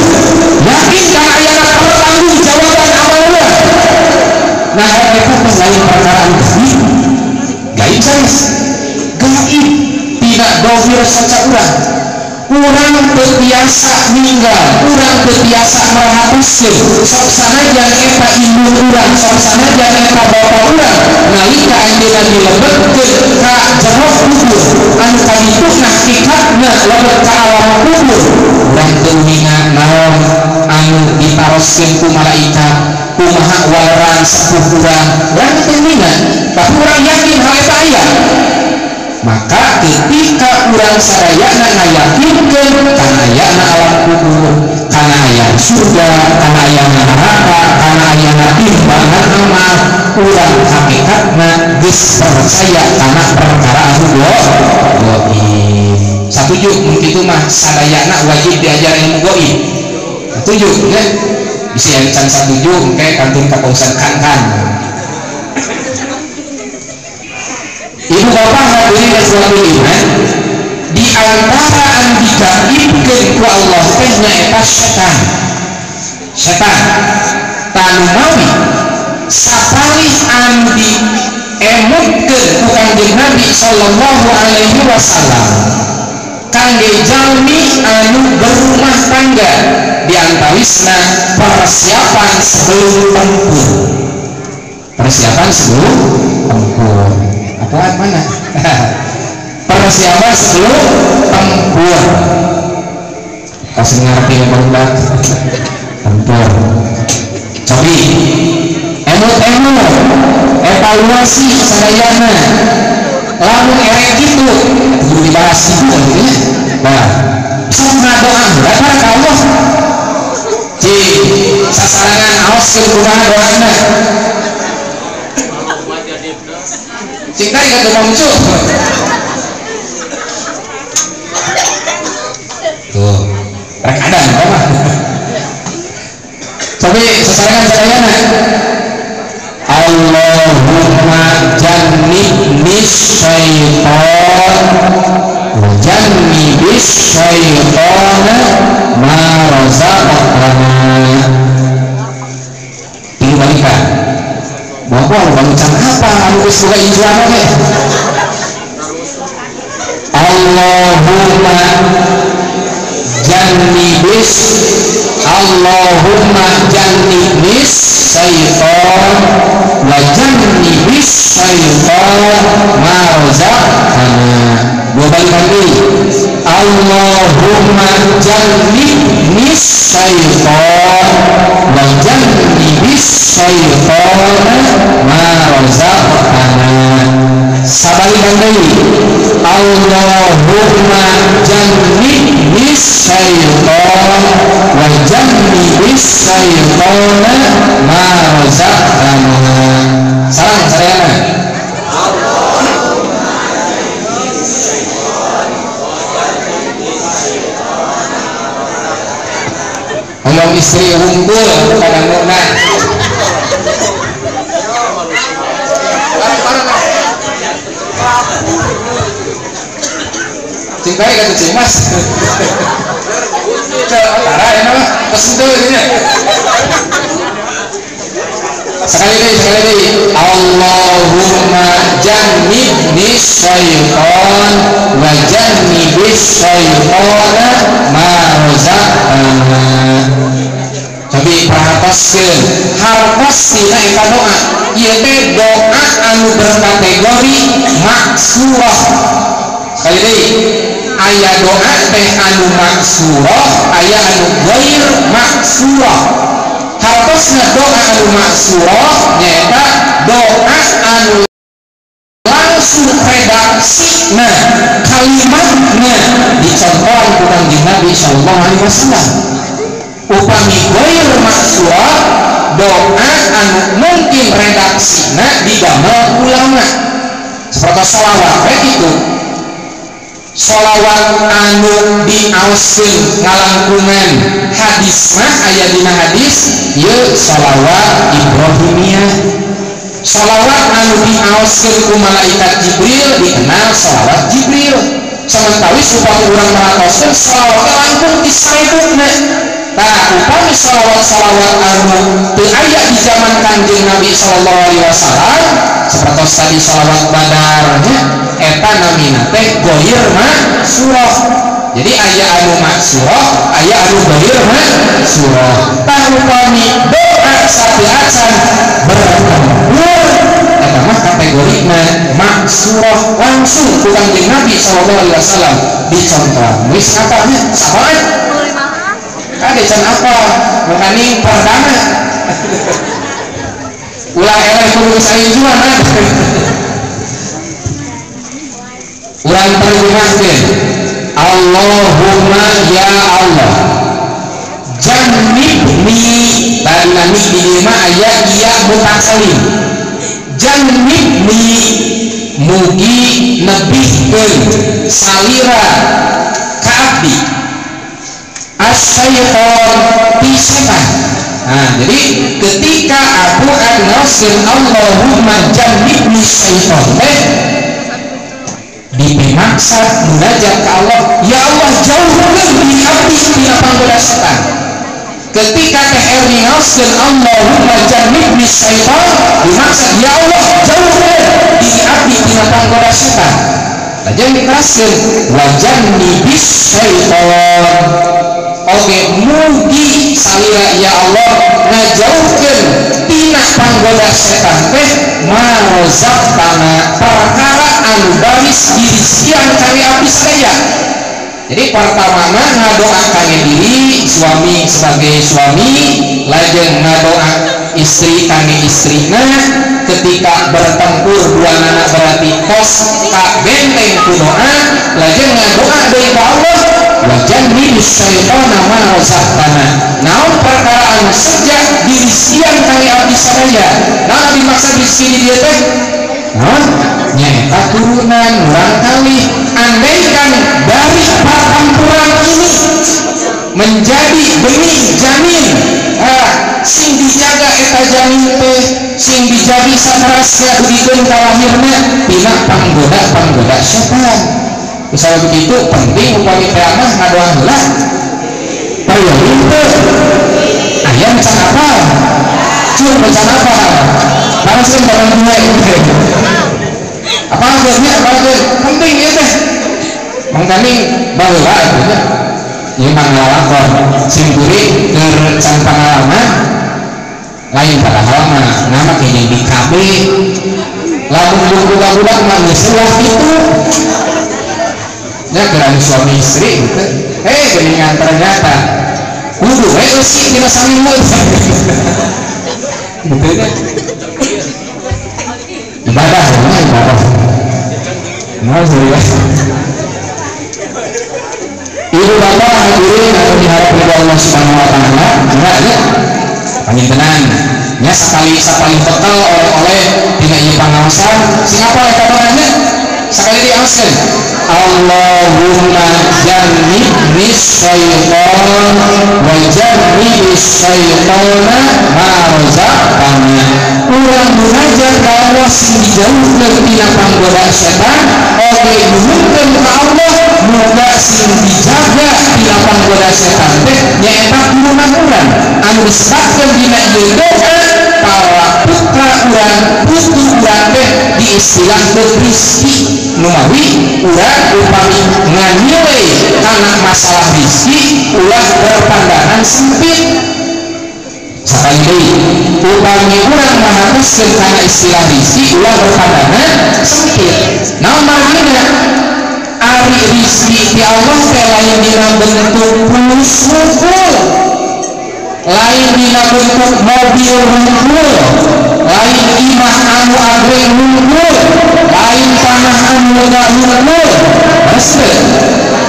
Yakin kana ayana pertanggungjawaban amal urang? Nah, eta teh lain perkara anu gaib. Gaib sanes. Gaib tidak dohir saca urang. Urang teu biasa ninggal, urang teu biasa merhatoskeun. Sok sanajan eta indung urang, sok sanajan eta bapa urang, nalika anjeunna dilebetkeun ka jero kubur, anu kadituna hakikatna lebet ka alam kubur, urang teu ninga naon anu ditaroskeun ku malaikat, kumaha waleran sepuh urang, urang teu ninga, tapi urang yakin hal eta aya. Maka ketika urang sadayana ngayakinkeun kana ayana alam kubur, kana ayana surga, kana ayana neraka, kana ayana timbangan amal, urang hakikatna geus percaya kana perkara anu gaib. Satuju mun kitu mah sadayana wajib diajar ilmu gaib. Satuju nya? Bisi aya can satuju engke kantun ka pausan kan-kan. Ibu bapak hadirin ikhwatul iman, di antara anu digaibkeun ku Allah teh nyaeta setan. Setan tanu mawi sapalih anu diemutkeun ku Kanjeng Nabi sallallahu alaihi wasallam kangge jalmi anu berumah tangga, di antawisna persiapan sebelum tempur. Persiapan sebelum tempur. Apaan mana? Persiapan sebelum tempur. Kasih ngerti barudak tempur. Cobi emut-emut evaluasi sadayana. Lamun erek kitu kudu dibahas kitu gitu nya. Nah, sok ngadoa heula ka Allah. Cing, sasarangan aoskeun kumaha doana. Cing tadi kata Bang Ucu. Tuh, rek ada apa? Tapi sasarangan sadayana. Allahumma jannibnis syaitan wa jannibis syaitana ma razaqtana. Tilu balikan. Bapak bang apa anu geus boga injuan oge. Allahumma jannibis Allahumma jannibnis syaitan wa jannibis syaitan ma razaqtana. Dua balikan deui. Allahumma jannibnis syaitan wa jannibis syaitan ma razaqtana. Sabalikan deui. Allahumma jannibnis syaitan wa jannibis syaitana ma razaqtana. Sareng sadayana. Hoyong istri unggul kadang murna. Cing bae kata cing mas. Tara ya mah pesen tuh ini. Sekali deui. Allahumma jannibnis syaitan wa jannibis syaitana ma razaqtana. Tapi perhatoskeun hartos tina eta doa. Ieu teh doa anu berkategori maksurah. Sekali deui, aya doa teh anu maksurah, aya anu ghair maksurah. Hartosna doa anu maksurah nyaeta doa anu langsung redaksina kalimatna dicontohan ku Kanjeng Nabi sallallahu alaihi wasallam. Upami ghair maksurah doa anu mungkin redaksina didamel ulama. Seperti sholawat we kitu. Sholawat anu diaoskeun ngalangkungan hadis mah aya dina hadis ieu sholawat Ibrahimiyah. Sholawat anu diaoskeun ku malaikat Jibril dikenal sholawat Jibril. Samentawis upami urang maratoskeun sholawat langkung ti sarebuna. Tah upami sholawat-sholawat anu teu aya di zaman Kanjeng Nabi sallallahu alaihi wasallam sapertos tadi sholawat Badar nya eta namina teh ghair maksurah. Jadi aya anu maksurah, aya anu ghair maksurah. Tah upami doa sateuacan bertempur eta mah kategorina maksurah langsung ku Kanjeng Nabi sallallahu alaihi wasallam dicontohan. Wis apa nya? Sahabat. Kade can apa? Mukani perdana. Ulah eleh kudu sainjuan ah. Urang terjemahkeun. Allahumma ya Allah jannibni, tadi nami di dieu mah aya iya mutakallim. Jannibni mugi nebihkeun salira ka abdi asyaiton ti setan. Nah, jadi ketika Abu An-Nasir Allahumma jannibni syaiton teh dimaksud munajat ke Allah, ya Allah jauhkan di abdi tina panggoda setan. Ketika teh Erni ngaoskeun Allahumma jannibni syaitan, dimaksud ya Allah jauhkan di abdi tina panggoda setan. Lajeng diteraskeun wa jannibis syaitan. Oke, mugi salira ya Allah ngajauhkeun tina panggoda setan teh marozaqtana perkara anu baris dirisian kami abdi sadaya. Jadi pertama ngadoa kangge diri suami sebagai suami, lajeng ngadoa istri kangge istrina ketika bertempur dua anak berarti kos ka benteng ku doa lajeng ngadoa deui ka Allah wa jannibis syaitana ma razaqtana. Naon perkara anu sejak dirisian kali abdi sadaya. Naon dimaksud rizki di dieu teh? Naon? Nyaeta turunan urang kali andaikan dari pertempuran ini menjadi benih janin, sing dijaga eta janin teh, sing dijagi saterasna dugikeun ka lahirna tina panggoda-panggoda setan. Misalnya begitu penting upami teh mah ngadoa heula. Perlu teu? Aya can apal. Cur can apal. Langsung barang dua itu. Apa geusnya apa geus penting ieu teh. Mangkani baheula atuh nya. Ieu mah ngalakon sim kuring keur can pangalaman lain padahal mah nama kayaknya di KB. Lamun budak-budak mah geus ulah kitu. Nya keur suami istri gitu. Geuningan ternyata kudu we eusi dina saminggu. Gitu nya. Ibadah, ya, ibadah. Nah, serius. Ibu bapak hadirin atau diharap ridho Allah Subhanahu wa taala, enggak ya? Pangintenan. Nya sekali sapali bekal oleh-oleh dina ieu pangaosan, sing apal eta doana? Sekali diaoskeun. Allahumma jannibnis syaitan wa jannibis syaitana ma razaqtana. Urang munajat ka Allah sing dijauhkeun tina panggoda setan, oge nuhunkeun ka Allah muga sing dijaga tina panggoda setan teh nyaeta turunan urang anu disebutkeun dina ieu doa para putra urang putu urang teh diistilahkeun rizki. Numawi urang upami nganilai kana masalah rizki ulah berpandangan sempit. Sakali deui upami urang mahatuskeun kana istilah rizki ulah berpandangan sempit. Naon margina? Ari rizki di Allah teh lain dina bentuk pulus hungkul, lain dina bentuk mobil hungkul, lain imah anu agreng hungkul, lain tanah anu lega hungkul.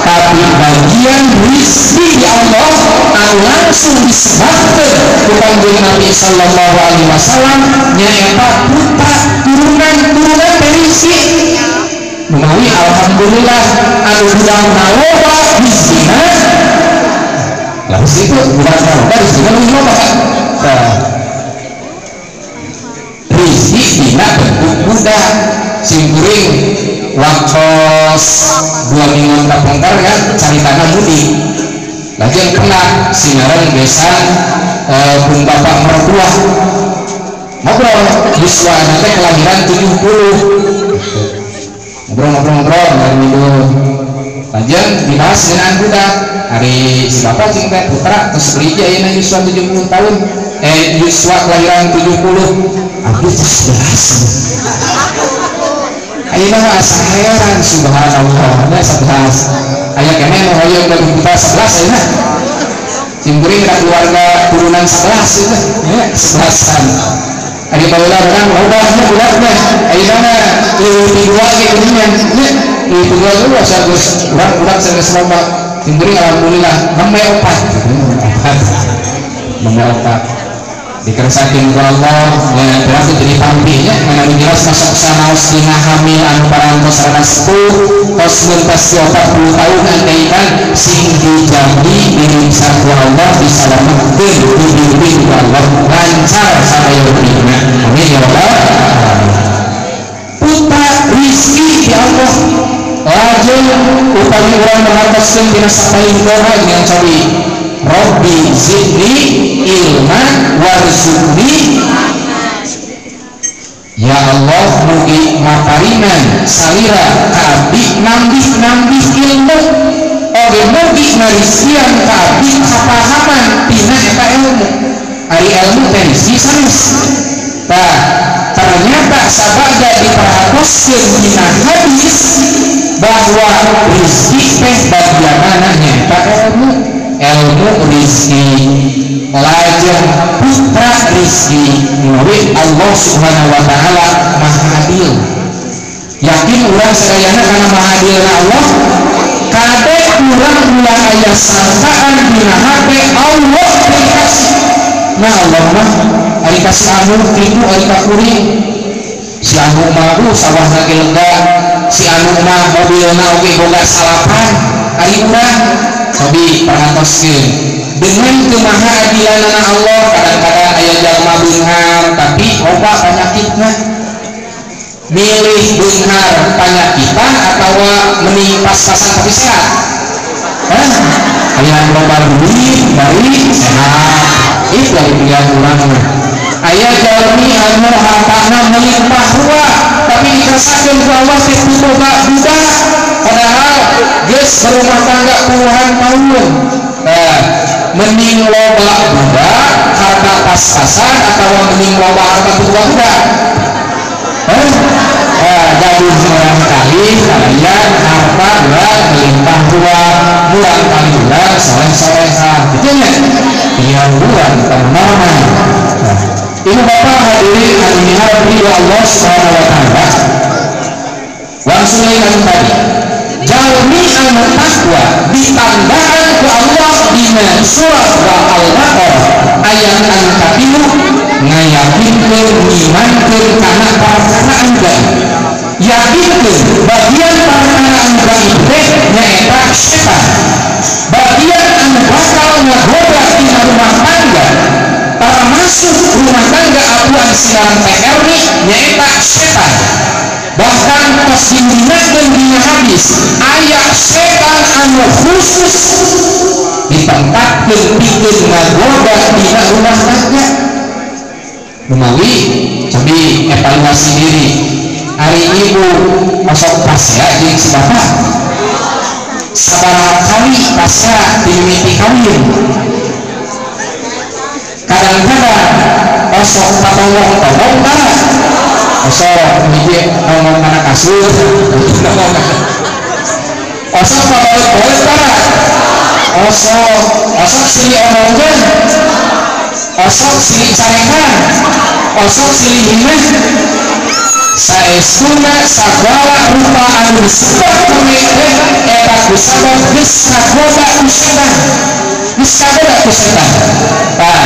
Tapi bagian rizki di Allah anu langsung disebutkeun ku Kanjeng Nabi sallallahu alaihi wasallam nyaeta putra turunan-turunan rizki. Menawi alhamdulillah anu budak loba rizkina lah itu budak loba rizkina leuwih loba. Tah rizki dina bentuk budak sim kuring waktos 2 minggu kapungkur kan caritana mudik lajeng kena sinaran besan pun bapak mertua ngobrol yuswa teh kelahiran 70 ngobrol-ngobrol dari minggu lajeng dibahas ngeunaan budak hari si bapak cing teh putra terus beli ayeuna yuswa 70 tahun yuswa kelahiran 70 abdi 11 ayeuna mah asa heran subhanallah nya 11 aya keneh nu hoyong gaduh putra 11 ayeuna cing kuring da keluarga turunan 11 itu nya 11-an. Ari baheula urang loba nya budak teh ayeuna mah leuwih ti dua ge geuningan nya leuwih ti dua ge asa geus urang budak sanes loba cing kuring alhamdulillah nembe opat nembe opat dikersakkeun ku Allah nya berarti jadi pampi nya mana nu jelas masuk sanaos dina hamil anu parantos rada sepuh tos mentas 40 tahun andaikan sing dijambi dirimsa ku Allah disalametkeun dibimbing ku Allah lancar sadayana. Amin ya rabbal alamin. Putra rizki di Allah lajeng upami urang merhatoskeun dina sapaing doa dengan cobi Rabbi zidni ilman warzuqni. Ya Allah mugi maparinan salira ka abdi nambih-nambih ilmu oge mugi ngarisian ka abdi kapahaman tina eta ilmu. Ari ilmu teh rizki sanes. Tah ternyata sabada diperhatoskeun dina hadis bahwa rizki teh bagianana nyaeta ilmu. Ilmu rizki. lajeng putra Rizki. Menawi Allah Subhanahu wa taala Maha Adil. Yakin urang sadayana kana Maha Adilna Allah? Kade urang ulah aya sangkaan dina hate Allah dikasih. Nah Allah mah ari kasih anu kitu ari ka kuring. Si anu mah sawahna ge lega, si anu mah mobilna oge boga salapan, ari urang cobi perhatoskeun. Dengan kemahaadilanana Allah kadang-kadang aya jalma beunghar tapi loba panyakitna. Milih beunghar panyakitan atawa mending pas-pasan tapi sehat? Hah? Aya loba duit bari sehat. Itu ari pilihan urang mah. Aya jalmi anu hartana melimpah ruah tapi dikersakkeun ku Allah teh boga budak padahal geus berumah tangga puluhan tahun. Nah, mending loba budak harta pas-pasan atau mending loba harta boga budak? Gaduh murang kali kalian harta urang melimpah ruah, murang kali urang soleh-soleha, gitu nya pilihan urang teman-teman. Nah, ibu bapak hadirin anu miharep ridho Allah Subhanahu wa taala, langsung anu tadi jalmi anu takwa ditandaan ku Allah dina surah Al-Baqarah ayat anu katilu ngayakinkeun ngimankeun kana perkara anu gaib. Yakinkeun bagian perkara anu gaib teh nyaeta setan. Bagian anu bakal ngagoda dina rumah tangga termasuk rumah tangga abuan siaran PR nyaeta setan. Bahkan tos digunakeun dina hadis aya setan anu khusus ditempatkeun pikeun ngagoda dina rumah tangga. Menawi cobi evaluasi diri, ari ibu osok pasea jeung si bapak sabaraha kali pasea dimimiti kawin. Kadang-kadang osok patongong-tongong tara osok hiji ngomong kana kasur, osok pabalut-balut tara osok, osok silih omongkeun, osok silih carekan, osok silih hina. Saestuna sagala rupa anu disebut teh eta kusabab geus kagoda ku setan, geus kagoda ku setan. Tah,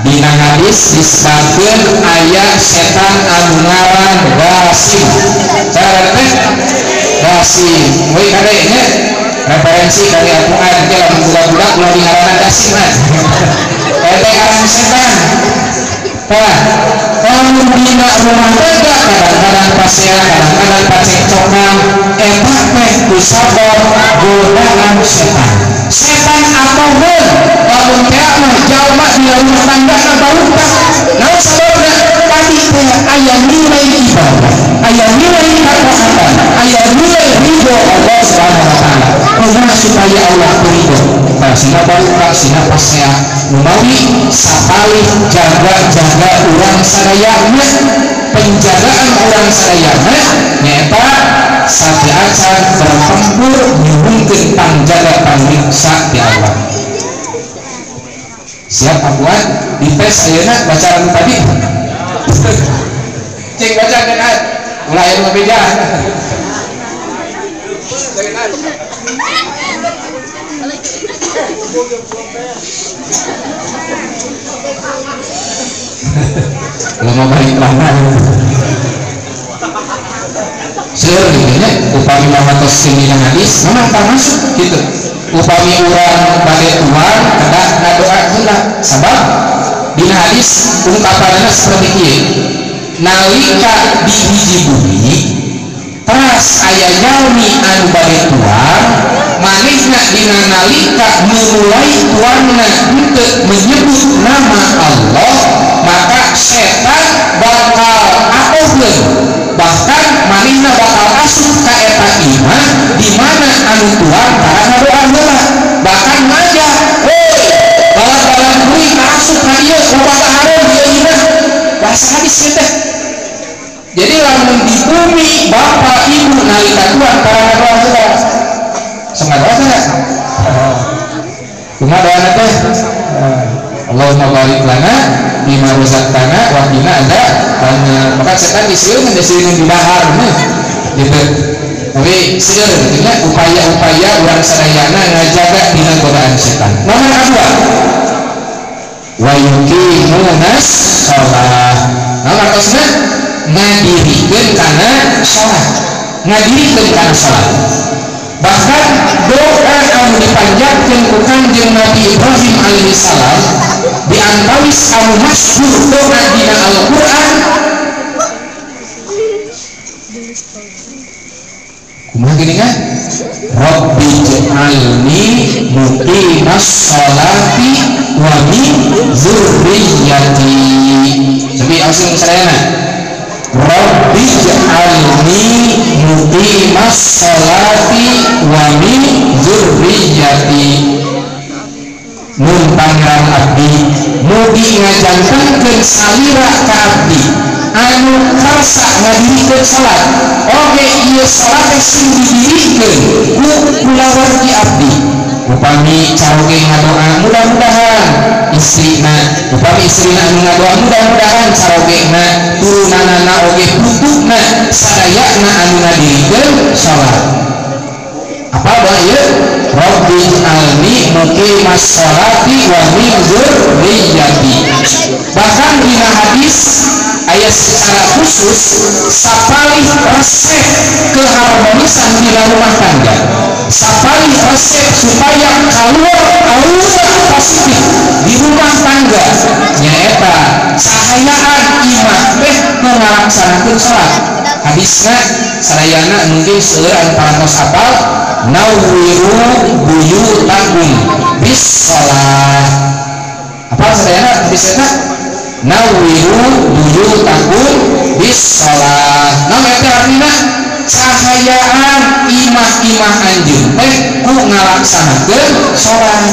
dina hadis disebutkeun aya setan anu ngaran Gasim. Cara teh Gasim, we kade nya referensi dari Al-Qur'an ge lamun budak-budak ulah dingaranan Gasim mah. Eta ngaran setan. Tah, lamun dina rumah tangga kadang-kadang pasea, kadang-kadang pacekcokan, eta teh kusabab godaan setan. Setan atau heuh lamun teh mah jalma dina rumah tangga na barukah. Naon sababna? Tadi teh aya nilai ibadah, aya nilai ketaatan, aya nilai ridho Allah Subhanahu wa taala. Kumaha supaya Allah ridho? Tah sina barukah, sina pasea. Numawi sapalih jaga-jaga urang sadayana, penjagaan urang sadayana nyaeta sateuacan bertempur nyuhunkeun pangjaga pangmiksa ti Allah. Siap abuan dites ayeuna bacaan tadi. Cek baca kan ad. Ulah aya nu beja. Lama balik lama. Seueur gitu nya upami mamatos sini hadis memang termasuk gitu. Upami urang bade tuang kedah ngadoa heula sabab dina hadis ungkapanna seperti ieu. Nalika di hiji bumi teras aya jalmi anu bade tuang manehna dina nalika memulai tuangna henteu menyebut nama Allah maka setan bakal atohkeun, bahkan manehna bakal asup ka eta imah di mana anu tuang tara ngadoa heula, bahkan ngajak, "Hei, balang-balang kuring asup ka ieu loba kahareun ieu imah." Bahasa hadis ieu teh. Jadi lamun di bumi bapak ibu nalika tuang tara ngadoa heula. Sok ngadoa teh? Kumaha doana teh? Allahumma barik lana bima razaqtana wa qina adzabannar. Maka setan disieun disieun di dahar gitu. Tapi seueur nya upaya-upaya urang sadayana ngajaga dina godaan setan. Nomor kedua, wa yuqimunas shalah. Nomor artosna ngadirikeun kana salat. Ngadirikeun kana salat. Bahkan doa anu dipanjatkeun ku Kanjeng Nabi Ibrahim alaihi salam di antawis anu masyhur doa dina Al-Qur'an. Kumaha gini kan? Rabbi ij'alni muqimas sholati wa min dzurriyyati. Jadi langsung sadayana. Rabbi ij'alni muqimas sholati wa min dzurriyyati. Mun pangeran abdi mugi ngajangkeun salira ka abdi anu karsa ngadirikeun salat. Oge ieu salat teh sing didirikeun ku kulawargi abdi. Upami caroge ngadoa mudah-mudahan istrina, upami istrina anu ngadoa mudah-mudahan carogena turunanana oge putuna sadayana anu ngadirikeun salat. Apa doa ieu? Rabbi ij'alni muqimas sholati wa min dzurriyyati. Bahkan dina hadis ayat secara khusus sapalih resep keharmonisan di rumah tangga, sapalih resep supaya keluar aura positif di rumah tangga nyaeta cahayaan imah teh ngalaksanakeun salat. Hadisna sadayana mungkin seueur anu parantos apal, nawwiru buyutakum bis shalah. Apa sadayana hadis eta? Nawwiru buyutakum bis shalah. Naon eta artina? Cahayaan imah-imah anjeun teh ku ngalaksanakeun salat.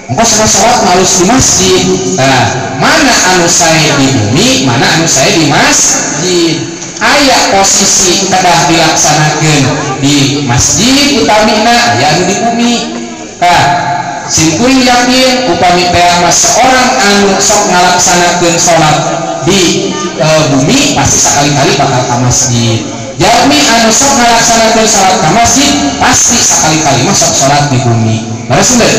Engko salat salat halus di masjid. Nah, mana anu sae di bumi, mana anu sae di masjid. Aya posisi kedah dilaksanakeun di masjid utamina aya anu di bumi. Tah, simkuring yakin upami teh mah seorang anu sok ngalaksanakeun salat di bumi pasti sakali-kali bakal ka masjid. Jalmi anu sok ngalaksanakeun salat ka masjid pasti sakali-kali mah sok salat di bumi. Leres henteu?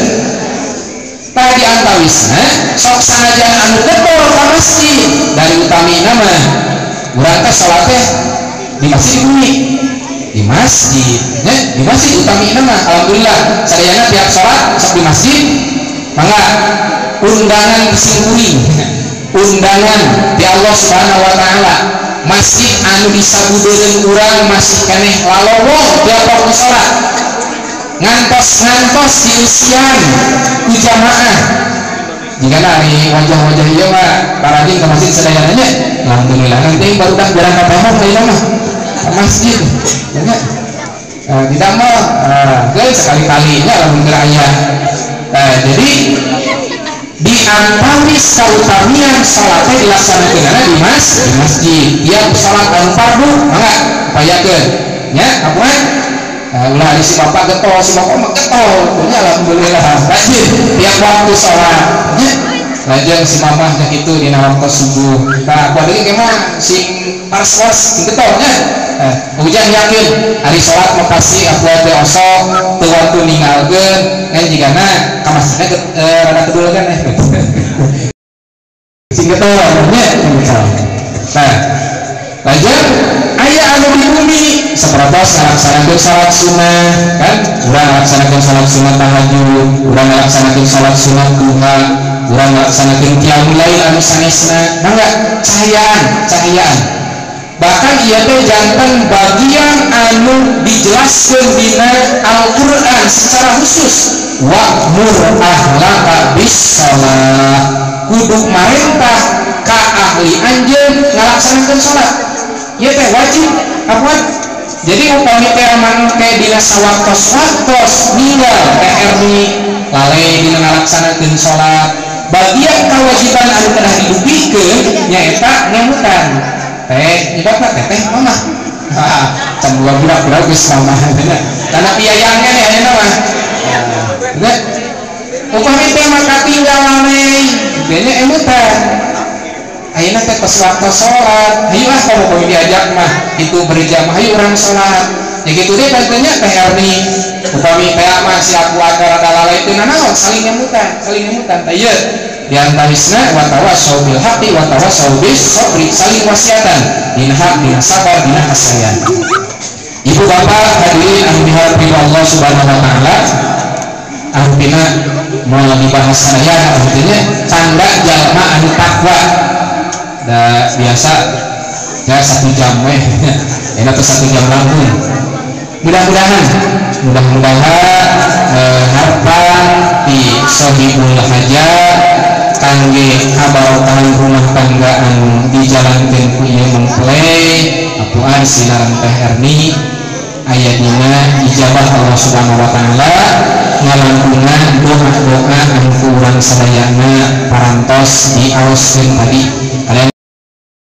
Tah di antawisna sok sanajan anu getol ka masjid dari utamina mah urang teh salat teh di masjid di bumi. Di masjid, ya, di masjid utamina mah alhamdulillah sadayana tiap salat sok di masjid. Mangga undangan simkuring, undangan di Allah Subhanahu wa taala. Masjid anu disabudeureun urang masih keneh lalowong tiap waktu salat. Ngantos-ngantos diusian ku jamaah. Jika ari wajah-wajah ieu mah parajin ka masjid sadayana nya. Alhamdulillah nanti baru dah jarang ka pamong ayeuna mah. Ka masjid. Ya nya. Tidak mah geus sekali-kalinya lamun keur aya. Jadi di antawis kautamian salatnya dilaksanakeunana di masjid. Tiap salat anu fardu mangga upayakeun nya apungan. Ulah di si bapak getol, si bapak mah getol, nya alhamdulillah rajin tiap waktu salat nya. Lajeng si mamah nya kitu dina waktu subuh. Tah kuat deui mah sing pars-pars sing getol nya. Hujan yakin hari salat mah pasti aku teh osok teu waktu ninggalkeun ngan jigana ka masjidna rada kedul kan sing getol nya. Nah, lajeng aya anu di bumi sapertos ngalaksanakeun salat sunnah kan, urang ngalaksanakeun salat sunnah tahajud, urang ngalaksanakeun salat sunnah duha, urang ngalaksanakeun qiyamul lail anu sanesna. Mangga cahayaan. Bahkan ieu teh janten bagian anu dijelaskeun dina Al-Qur'an secara khusus, wa'mur ahlaka bis shalah. Kudu marentah ka ahli anjeun ngalaksanakeun salat. Ieu teh wajib apa? Jadi upami teh mangke dina sawaktos-waktos ninggal TR ni lalai dina ngalaksanakeun salat, bagian kewajiban anu kedah didugikeun nyaeta ngemutan. Teh nyebabna teh teh mamah. Can dua budak-budak geus mamah nya. Karena biayanya nih ayeuna mah. Nya. Upami teh maka tinggal maneh kitu nya emutan. Ayeuna teh pas waktu salat, hayu ah kamu upami diajak mah itu berjamaah hayu urang salat. Ya gitu deh tanya Teh Erni. Upami teh mah siap acara dalalai itu nanaon saling nyemutan tah ieu di antawisna wa tawassaw bil haqqi wa tawassaw bis sabri, saling wasiatan dina hak, dina sabar, dina kasayan. Ibu bapak hadirin anu diharapkan Allah Subhanahu wa taala, artinya mau dibahas saya artinya tanda jalma anu takwa. Da biasa ya 1 jam weh. Enak tuh 1 jam langkung. Mudah-mudahan harapan di Sohibul Hajat kangge kabarokahan rumah tangga anu dijalankeun ku ieu mempelai apuan sinaran Teh Erni aya dina ijabah Allah Subhanahu wa taala ngalangkungan doa-doa anu ku urang sadayana parantos diaoskeun tadi.